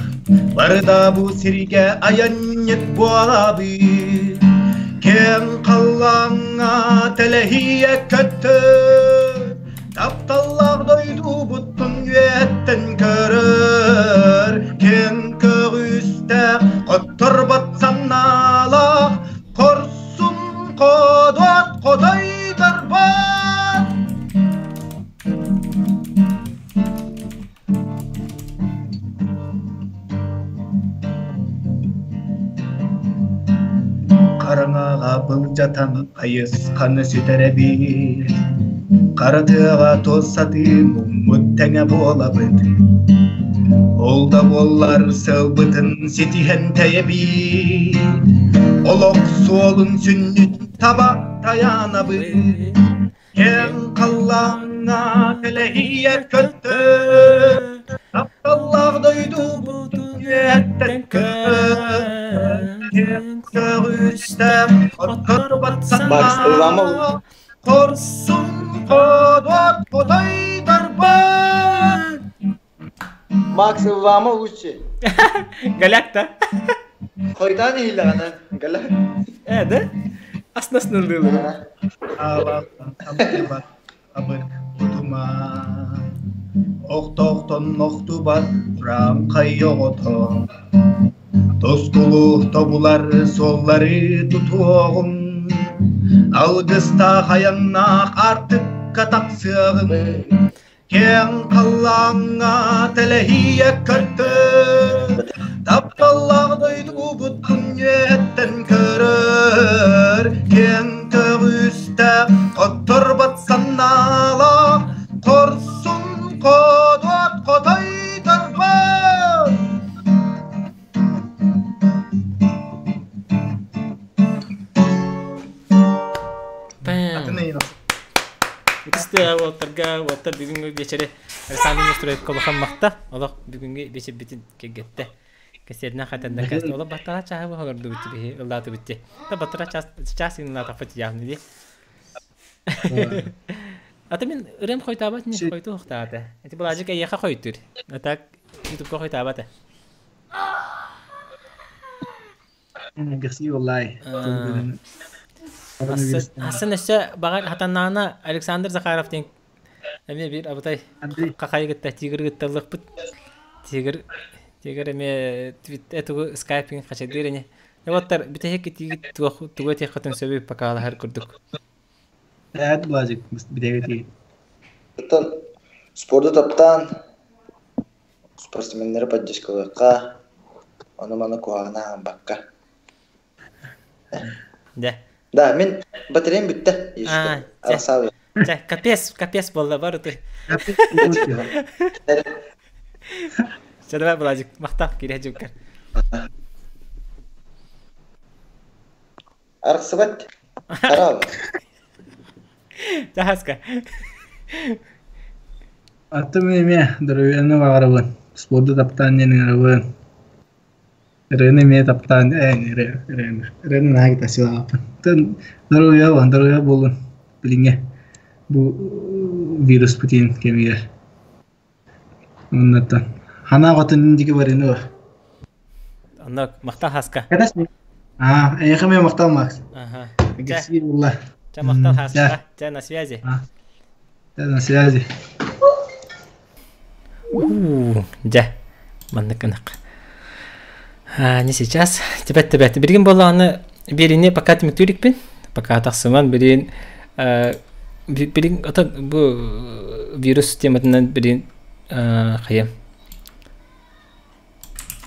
барыта бу сиргэ айанньыт буолабыт. Киэҥ халлааҥҥа тэлэһийэ көттөр, тапталлаах дойдубуттун үөттэн көрөр. Киэҥ көҕүстээх, хотторбот санаалаах, хорсун ходуот хотойдорбот. Хараҥаҕа былдьатан хайысханы сүтэрэбит, хара тыаҕа туос сатыы муммут тэҥэ буолабыт. Ол да буоллар сылбытын ситиһэн тэйэбит, олох суолун сүнньүн таба тайаанабыт. Кэм халлааҥҥа тэлэһийэр көттөр, тапталлаах дойдубутун үөттэн көр. Көҕүстээх хотторбот санаа, хорсун ходуот хотойдорбот. Макс ыллаама лучше. Галякта. Хойутаан иһиллэҕинэ Галя. Э, да? Аснас ныллыылы. Абык утума Охтоохтон охтубат ураанхай оҕото Тускулу тобулар суоллары тутуоҕум Алгыстаах айаннаах аартыкка тахсыаҕым Киэҥ халлааҥҥа тэлэһийэ көрдөр, тапталлаах дойдубут күннүөттэн көрөр. Киэҥ көҕүстээх, хотторбот санаалаах, хорсун ходуот хотойдорбот. Ытыстыа уолтарга уоттар бүгүҥҥү биэчэри Александр Неустроевка улахан махта. Олох бүгүҥҥү биэчэрбитин кэргэттэ. Кэсиэринэн хатанна кэс. Олох баттара чааһы олордубут биһи ыллаатыбыт ти. Та баттара час час ыллаатахпыт явно ди. Ата мин ырыам хойтаабат не хойту хохтаата. Эти былаажык эйиэхэ хойтур. А так ютубка хойтаабат. Гасси валлай. Асан өссө баҕар хатаннаана Александр Захаров диэн эмиэ биир абытай хахайы кытта тигр кытталлахпыт. Тигр тигр эмиэ этугу скайпинг хачайдыыр ини. Уоттар бүтэһик тиги тугу этиэххитин сөбүй покалаһар курдук. Эт Блажик бүтэһик Оттон спорду таптаан спортсменнары поддержкалыахха, ону-маны куһаҕаны ааҕыммакка. Да. Да, мин батареям бүттэ. А, Арасаабы. Чэ, капец, капец буолла барыты. Чэ, давай, Владик, махтал, киирэ дьуккар. Арахсыбат. Хараабы. Чаһаска. Аттым эмиэ здоровьяны баҕарабын. Спорду таптаан диэн ыҥырабын. Ырыаны эмиэ таптаан ырыа ырыаны наһаа кытасыылаахпын. Тын здоровья здоровья буолун билиҥҥэ бу вирус путин кэмигэр. Оннуттан ханаа хотун диги барыны бар. Онно махтал хаска. А, эйиэхэ эмиэ махтал Макс. Ага. Гасси булла. Чэ, махтал хаска. Чэ, на связи. Чэ, на связи. Дьэ, маннык ынах. Не сейчас. Тибет тибет. Билигин буоллаҕына биэриини пока түмүктүүрүкпүн. Пока тахсыман билигин билигин ото бу вирус тематынан билигин хайа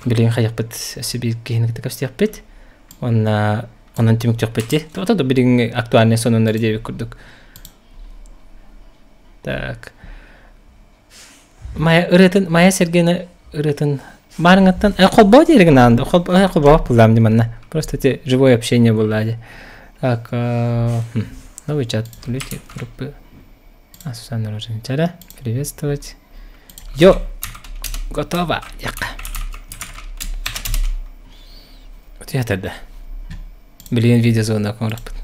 билигин хайахпыт өссө биир киһини кытта көрсүөхпүт. Уонна Онон түмүктүөхпүт дии. Тоҕо да билиҥҥи актуальнай сонуннары диэбит курдук. Так. Майа ырыатын, Майа Сергеевна ырыатын Маарыҥаттан холбоо диэригин аанда холбоо холбоо буллаам ди манна. Просто эти живое общение булла ди. Так, новый чат, люди группы. А, Сусанна Роженчара, приветствовать. Йо, готово. Яққа. Утуятарда. Билигин видеозона коҥраппыт.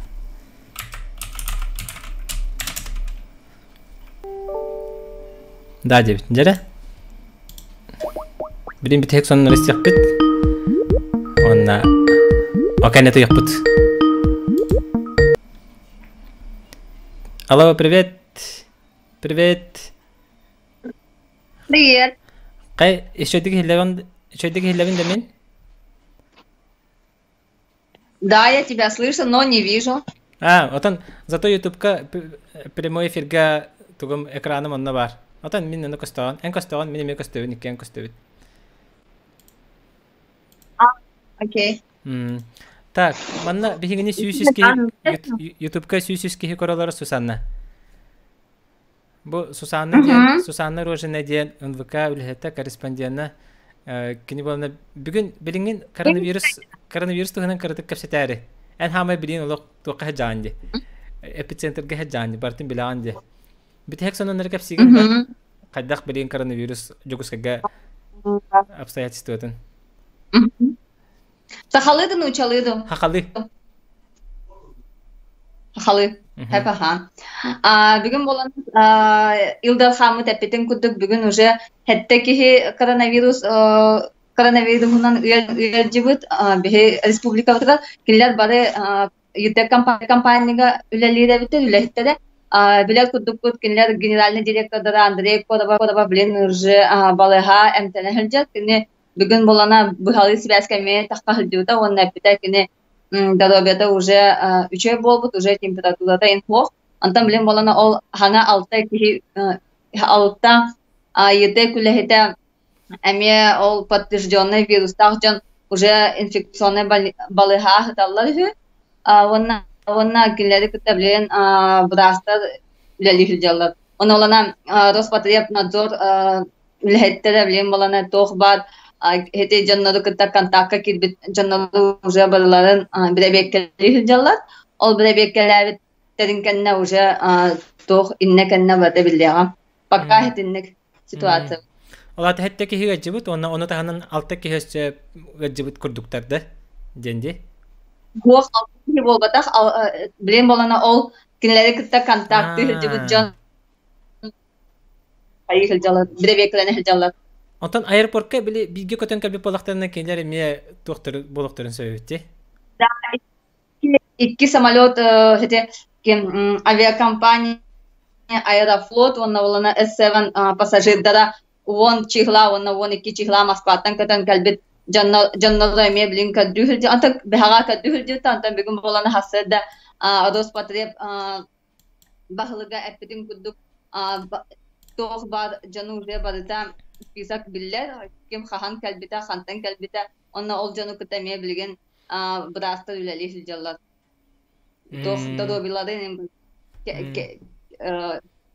Да диэбит. Дьэрэ. Билин бүтэһик сонуннары истиэхпит. Уонна окэнэ туйахпыт. Алло, привет. Привет. Привет. Кай, еще иһиллэбин, еще иһиллэбин да мин? Да, я тебя слышу, но не вижу. А, отон зато ютубка прямой эфирга тугум экраным онно бар. Отон мин ону көстөҕөн, эн көстөҕөн, мин эмиэ көстөбүн, иккиэн көстөбүт. А, окей. Так, манна биһигини сүүс киһи ютубка сүүс киһи көрөлөр Сусанна. Бу Сусанна диэн Сусанна Рожина диэн НВК үлэһитэ, корреспондена кини буолна бүгүн билиҥин коронавирус коронавирус туһунан кыратык кэпсэтээри. Эн хаамай билиин олох туохха сылдьаҕын дии. Эпицентргэ сылдьаҕын дии, барытын билэҕин дии. Бүтэһик сонуннары кэпсиигин да? Хайдах билиин коронавирус Дьокуускайга обстоятельствотын? Сахалыы да нуучалыы да? Хахалыы. Хахалыы. Хэп-аха. Бүгүн болан Ил Дархаммыт эппитин курдук бүгүн уже хэтте киһи коронавирус коронавируһунан ыалдьыбыт биһи республикабытыгар кинилэр бары ЮТЭК компанияга үлэлиир эбиттэр үлэһиттэрэ билэр курдукпут кинилэр генеральный директордара Андрей Корова блин уже балыһа эмтэнэ сылдьар кини бүгүн болана быһалыы сибээскэ эмиэ тахха сылдьыбыта уонна эппитэ кини доробията уже үчүгэй буолбут уже температурата инхуох онтон билин болана ол хана алта киһи алта ЮТЭК үлэһитэ эмиэ ол подтвержденный вирустаах дьон уже инфекционнай балыыһаҕа сыталлар үһү уонна уонна кинилэри кытта билигин быраастар үлэлии сылдьаллар Онно олана Роспотребнадзор үлэһиттэрэ билигин балана туох баар ити дьоннору кытта контакка киирбит дьоннору уже барыларын бэрэбиэркэлии сылдьаллар. Ол бэрэбиэркэлээбиттэрин кэннэ уже туох иннэ кэннэ барыта биллиэҕэ. Пока итинник ситуация. Ол аата хэттэ киһи ыалдьыбыт уонна ону таһынан алта киһи өссө ыалдьыбыт курдуктар да диэн дии. Суох алта киһи буолбатах, билин болана ол кинилэри кытта контактыы сылдьыбыт дьон хайыы сылдьаллар, бэрэбиэркэлэнэ сылдьаллар. Онтон аэропортка били бииргэ көтөн кэлбит буоллахтарына кинилэр эмиэ туохтары буолуохтарын сөбүт дии. Да, икки самолет ити авиакомпания Аэрофлот уонна уолана S7 пассажирдара уон чыһла уонна уон икки чыһла Москваттан көтөн кэлбит дьонноро эмиэ билин көрдүү сылдьар антон бэһэҕэ көрдүү сылдьыбыт антон бүгүн буолан хассыарда Роспотреб баһылыга эппитин курдук туох баар дьону уже барыта список биллэр ким хаһан кэлбитэ хантан кэлбитэ онно ол дьону кытта эмиэ билигин быраастар үлэлии сылдьаллар туох доруобуйаларын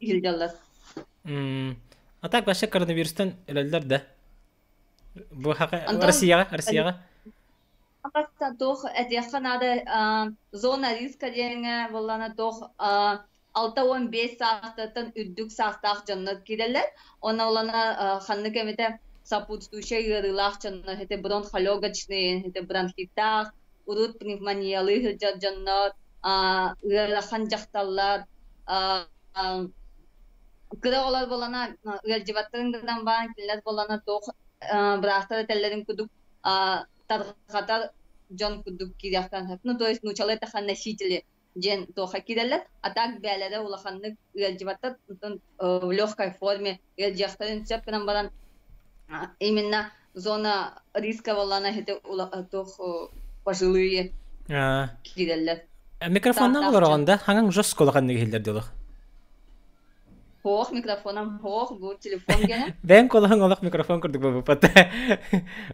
сылдьаллар. А так вообще коронавирустан өлөллөр да? Бу Россияҕа, Россияҕа? Туох этиэххэ наада зона риска диэҥҥэ буоллаҕына туох 65 саастартан үрдүк саастаах дьоннор киирэллэр. Онно олана ханнык эмитэ сопутствующай ыарыылаах дьоннор ити бронхолегочные, ити бронхиттаах, урут пневмониялыы сылдьар дьоннор, ыарахан дьахталлар, кыра оҕолор буолана ыалдьыбаттарын гынан баран кинилэр буолана туох быраастар этэллэрин курдук тарҕатар дьон курдук киириэхтэрин сөп. Ну, то есть нуучалыы эттэххэ носители диэн туохха киирэллэр. А так бээлэрэ улаханнык ыалдьыбаттар, онтон в легкой форме ыалдьыахтарын сөп гынан баран именно зона риска буоллаҕына ити туох пожилые киирэллэр. Микрофоннан олороҕун да? Хаҥаҥ жестко улаханнык иһиллэр дылы. Хоох микрофоном хоох бу телефон гена. Бэйэм куолаһыҥ олох микрофон курдук буолбуппат.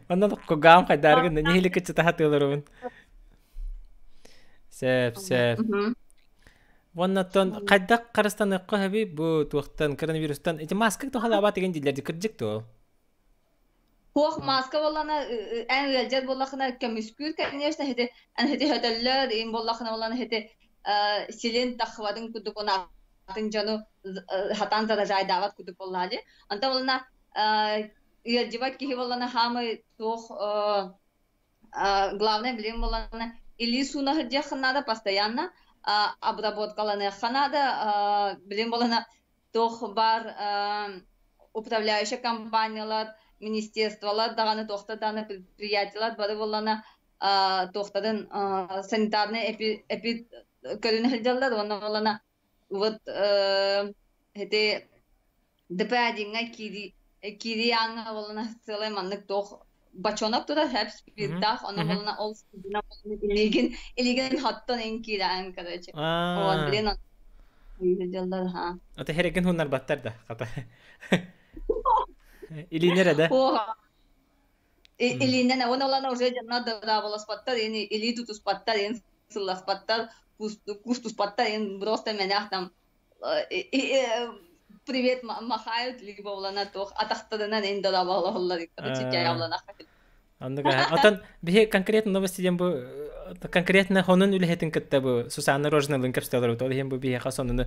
Онно кугаам хайдааргын нэһилик кыччата хатыыларыбын. Сөп, сөп. Уоннаттан хайдах харыстаныахха сөбүй бу туохтан коронавирустан ити маска туһалаабат деген дииллэр кырдьык дуо? Хуох маска боллана эн ыалдьар буоллахына көмүскүүр, конечно, хити эн хити хөтөллөр им буоллахына боллана хити силин тахватын курдук атын дьону хатан заражайдаабат курдук буоллаали. Онтон боллана ыалдьыбат киһи боллана хаамай туох главное билим боллана илии сууна сылдьыаххын наада постоянно обработкаланыахха наада билим боллана туох баар управляющая компаниялар, министерстволар даҕаны туохта даҕаны предприятиелар бары буоллана туохтарын санитарный эпи көрүнэ сылдьаллар уонна буоллана вот ити ДП1-ҥа киирии киирии ааҥҥа буоллана сыалай маннык туох бочонок турар хэп спиртаах ону буоллана ол спиртынан илиигин илиигин хоттон ин киирээн короче вот блин дьаллар ха Ата хереген хуннарбаттар да хата. Илиинер да. Илиинен оны олана уже дьонно дорааболоспоттар ини илии тутуспаттар ин сылласпаттар кустуспаттар ин просто мэнэх там привет махают либо олана туох атахтарынан ин дорааболоһоллор короче дьаяллана. Анныга. Отон биһи конкретно новости диэн бу конкретно хонун үлэһитин кытта бу Сусанна Рожиналыын кэпсэтэлэр ол иһин бу биһиэхэ сонуну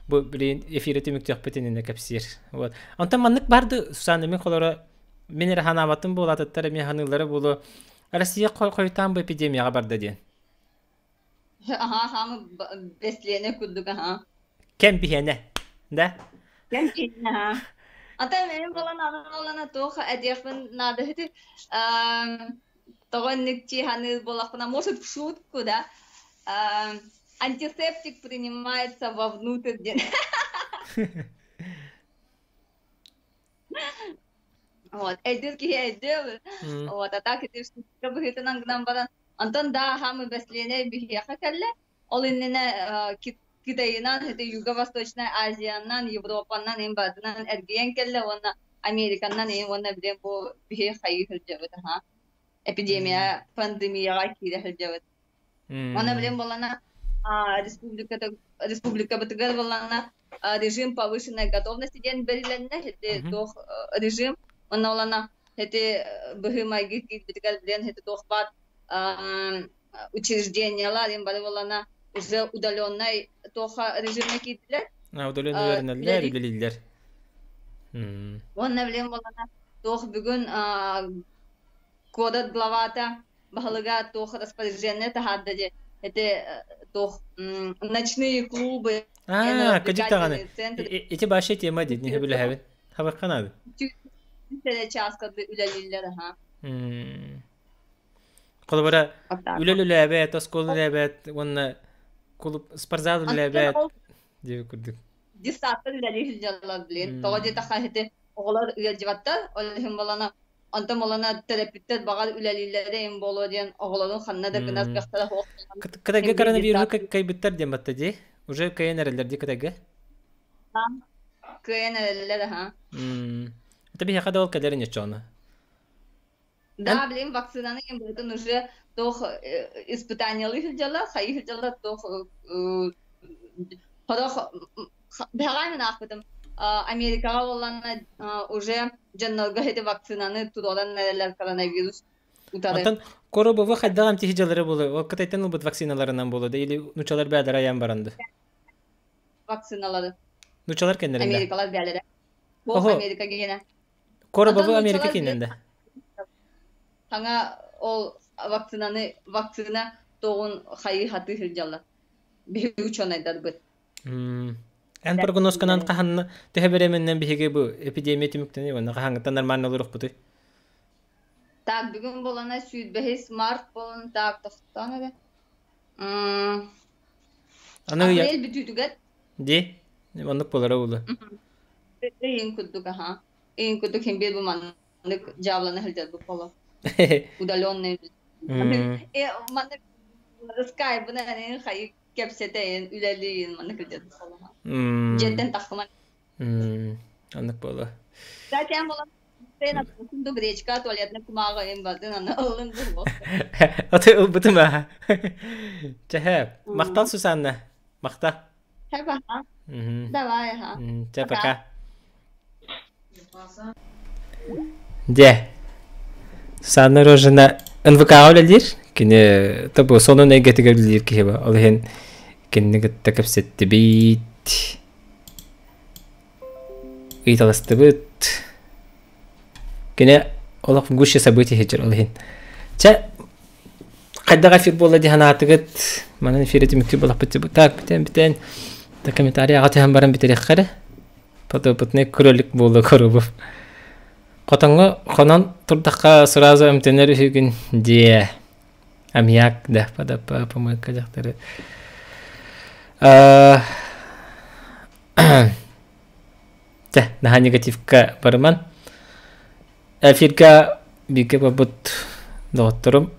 бу билин эфире түмүктүөхпүт иннинэ кэпсиир. Вот. Онтон маннык барды Сусанна мин холоро мин эрэ ханаабатын буолаатыттар эмиэ ханыылара буолуо Россия хойутаан бу эпидемияҕа барда диэн. Аха, хамы бэслиэнэ курдук аха. Кэм биһиэнэ, да? Кэм биһиэнэ, аха. Ата мен болан аны болана туох этиэхпин наада хити тоҕо инник чиһаны буолахпына, может, в шутку, да, антисептик принимается вовнутрь диэн. Вот, эдир киһи эдир, вот, а так ити шутка быһыытынан гынан баран, онтон да хамы бэслиэнэ биһиэхэ кэллэ, ол иннинэ Китайынан, это Юго-Восточная Азиянан, Европанан, им бардынан эргийэн кэллэ уонна Американнан им уонна билэн бу биһи хайыы сылдьабыт аха эпидемия пандемияҕа киирэ сылдьабыт. Уонна билэн буолана республика республикабытыгар буолана режим повышенной готовности диэн бэрилэннэ ити туох режим онно олана ити быһыы-майгы киирбитигэр билэн ити туох баар учреждениялар им бары буолана уже удаленный туоха режимҥэ киирдилэр. Удаленный үөрэнэллэр, үлэлииллэр. Уонна билэн буолана туох бүгүн кодат главата баһылыга туох распоряжение таһаарда дии это туох ночные клубы. А, кыдьык даҕаны. Ити башы тема дии, не билэһэбин. Хабархан ады. Чааска үлэлииллэр аха. Холобура, үлэ үлэлээбэт, оскуола үлэлээбэт уонна клуб спортзал үлэлээбэт диэби курдук. Десаттар үлэлии сылдьаллар блин. Тоҕо диэтэххэ ити оҕолор ыалдьыбаттар, ол иһин болана онтон болана төрөппүттэр баҕар үлэлииллэрэ им буолуо диэн оҕолорун ханна да гынар кыахтара суох. Кытайга коронавируһу кыайбыттар диэн батта дии. Уже кыайан эрэллэр дии Кытайга. Кыайан эрэллэр аха. Это биһиэхэ да ол кэлэр нечону. Да, блин, вакцинаны имбытын уже туох испытаниялыы сылдьаллар, хайыы сылдьаллар туох хорох бэҕэһээ мин аахпытым Америкаҕа буоллаҕына уже дьоннорго ити вакцинаны туруоран эрэллэр коронавирус утары. Оттон Коробовы хайдах эмтиһи дьалары буолуо? Ол Кытайтан ылбыт вакциналарынан буолуо да или нучалар бэйэлэрэ айан баранды? Вакциналары. Нучалар кэннэринэ. Америкалар бэйэлэрэ. Бу Америка гиэнэ. Коробовы Америка кининде. Хаҥа ол вакцинаны вакцина тоҕун хайыы хатыы сылдьаллар. Биһиги учуонайдарбыт. Эн прогнозканан хаһанна төһө беременнен биһиги бу эпидемия түмүктени уонна хаһаҥҥыттан нормально олоруохпутуй? Так, бүгүн болана сүүрбэһис март болон так тохтоон эрэ. Аны Апрель бүтүүтүгэр. Ди, оннук болара улу. Ыйын курдук аха. Ыйын курдук хим бир бу маннык дьаабылана сылдьар бу поло. Удаленный. Э маннык скайбынан эн хайы кэпсэтэйин, үлэлиин маннык сылдьар бу поло. Дьиэттэн тахсыман. Оннук буолуо. Кстати, болан Сен гречка туалетный кумаҕы ин батын аны ыллын булуох. Аты ылбытым аа. Чэ, махтал Сусанна. Махта. Хэп аха. Давай аха. Чэ, пока. Дьэ. Сусанна Рожина НВК-ҕа үлэлиир. Кини тобу сонун эйгэтигэр үлэлиир киһи ба. Ол иһин кинини кытта кэпсэттибит. Ыйыталастыбыт. Кини олох в гуще событий сылдьар ол иһин. Чэ, хайдах эфир буолла дии санаатыгыт? Манан эфири түмүктүүр буоллахпыт Так, бүтэн бүтэн. Та комментарий аҕа түһэн баран бүтэриэххэ эрэ. Подопытный кролик буолла Коробов. Хотоҥҥо хонон турдахха сразу эмтэнэр үһүгүн диэ. Аммиак да подопа помойка дьахтары. Чэ, наһаа негативка барыман. Эфирга бииргэ барбыт доҕотторум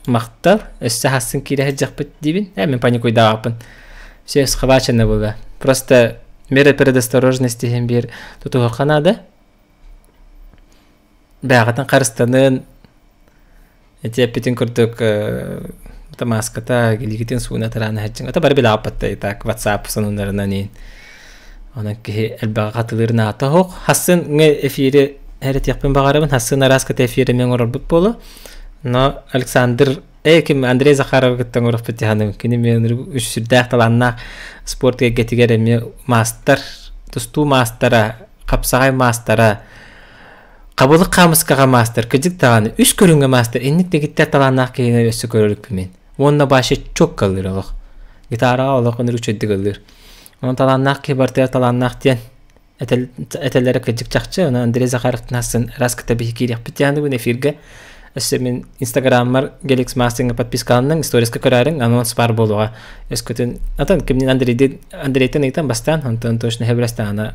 махтал. Өссө хасын киирэ сылдьахпыт диибин. Мин паникуйдаабаппын. Все схвачено было. Просто меры предосторожности иһин биир тутуһуохха наада. Бэйэҕитин харыстанын, ити эппитин курдук мааската, илиигитин сууна тараана сылдьыҥ. Ата бары билэҕиппат так WhatsApp сонуннарынан иин. Онон киһи элбэҕи хатылыыр наата суох. Хассын эфири эрэтиэхпин баҕарабын. Хассын араас кыта эфири мен оҥорорбут буолуо. Но Александр ким Андрей Захаров кытта оҥоруохпут дьаһаным. Кини мен үс сүрдээх талааннаах спорт эйгэтигэр эмиэ маастар, тустуу маастара, хапсаҕай маастара, Хабылык хаамыскаҕа маастар, кырдьык даҕаны, үс көрүҥҥэ маастар, инник дэгиттэр талааннаах киһини өссө көрөрүкпүн мин. Уонна баша чокка ыллыыр олох. Гитараҕа олох ынырык үчүгэйдик ыллыыр. Онон талааннаах киһи барытыгар талааннаах диэн этэллэрэ кырдьык чахчы. Онон Андрей Захаровтан асын раз кыта биһи киириэхпит диэн эфиргэ. Өссө мин инстаграммар Геликс Мастинга подпискаланныҥ, сториска көрөөрүҥ, анонс баар буолуоҕа. Өскөтүн, атын кимнин Андрейдин, Андрейтен ыйтан бастаан, онтон точно хэбилэстэҕинэ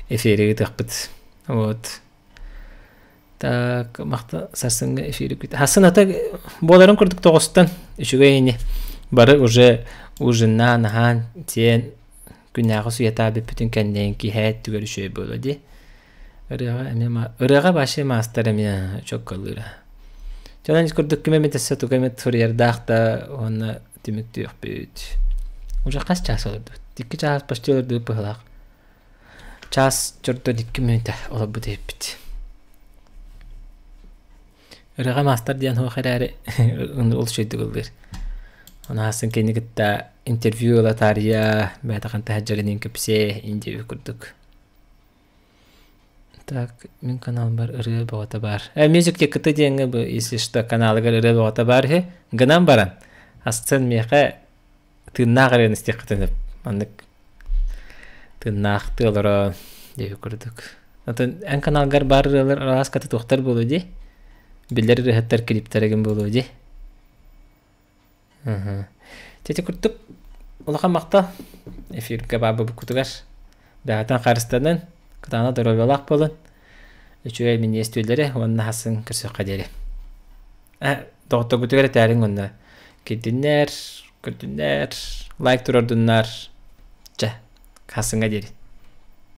эфири ыытыахпыт. Вот. Так, махта сарсыҥҥы эфири күт. Хассын ата буоларын курдук тоҕустан үчүгэй ини. Бары уже ужиннаан, аһаан, тиэн күннээҕи суетаа бүппүтүн кэннээн киһээт түгэр үчүгэй буолуо дии. Ырыаҕа эмиэ ырыаҕа вообще маастар эмиэ чоккалыыра. Дьонон курдук ким эмит өссө тугу эмит суруйардаах да уонна түмүктүөхпүт. Уже хас чаас олордубут? 2 чаас почти олордубут быһылаах. Чаас чордон 2 мүнүүтэ олорбут эбиппит. Ырыаҕа маастар диэн суох эрээри ол үчүгэйдик ыллыыр. Ону аасын кини кытта интервью ыла таарыйа, бэйэтэ ханта сылдьарынын кэпсээ индиэбит курдук. Так, мин каналбар ырыа бөҕөтө баар. Music ТКТ диэҥҥэ бу, если что, каналыгар ырыа бөҕөтө баар үһү. Гынан баран, астын миэхэ тыыннаах ырыаны истиэххитин сөп. Маннык тыыннаах тыалара диэки курдук. Атын эн каналгар баар ырыалар араас туохтар буолуо дии. Биллэр ырыаһыттар клиптэригин буолуо дии. Тити курдук улахан махтал эфиргэ баабы буккутугар. Бэҕэтэн харыстанын, кытаана доруобуйалаах буолун. Үчүгэй миниэстүүлэри уонна хасын көрсөххө диэри. Доҕотторгутугар этээриҥ уонна кирдиннэр, көрдүннэр, лайк турардыннар. Чэ, хасыҥҥа диэри.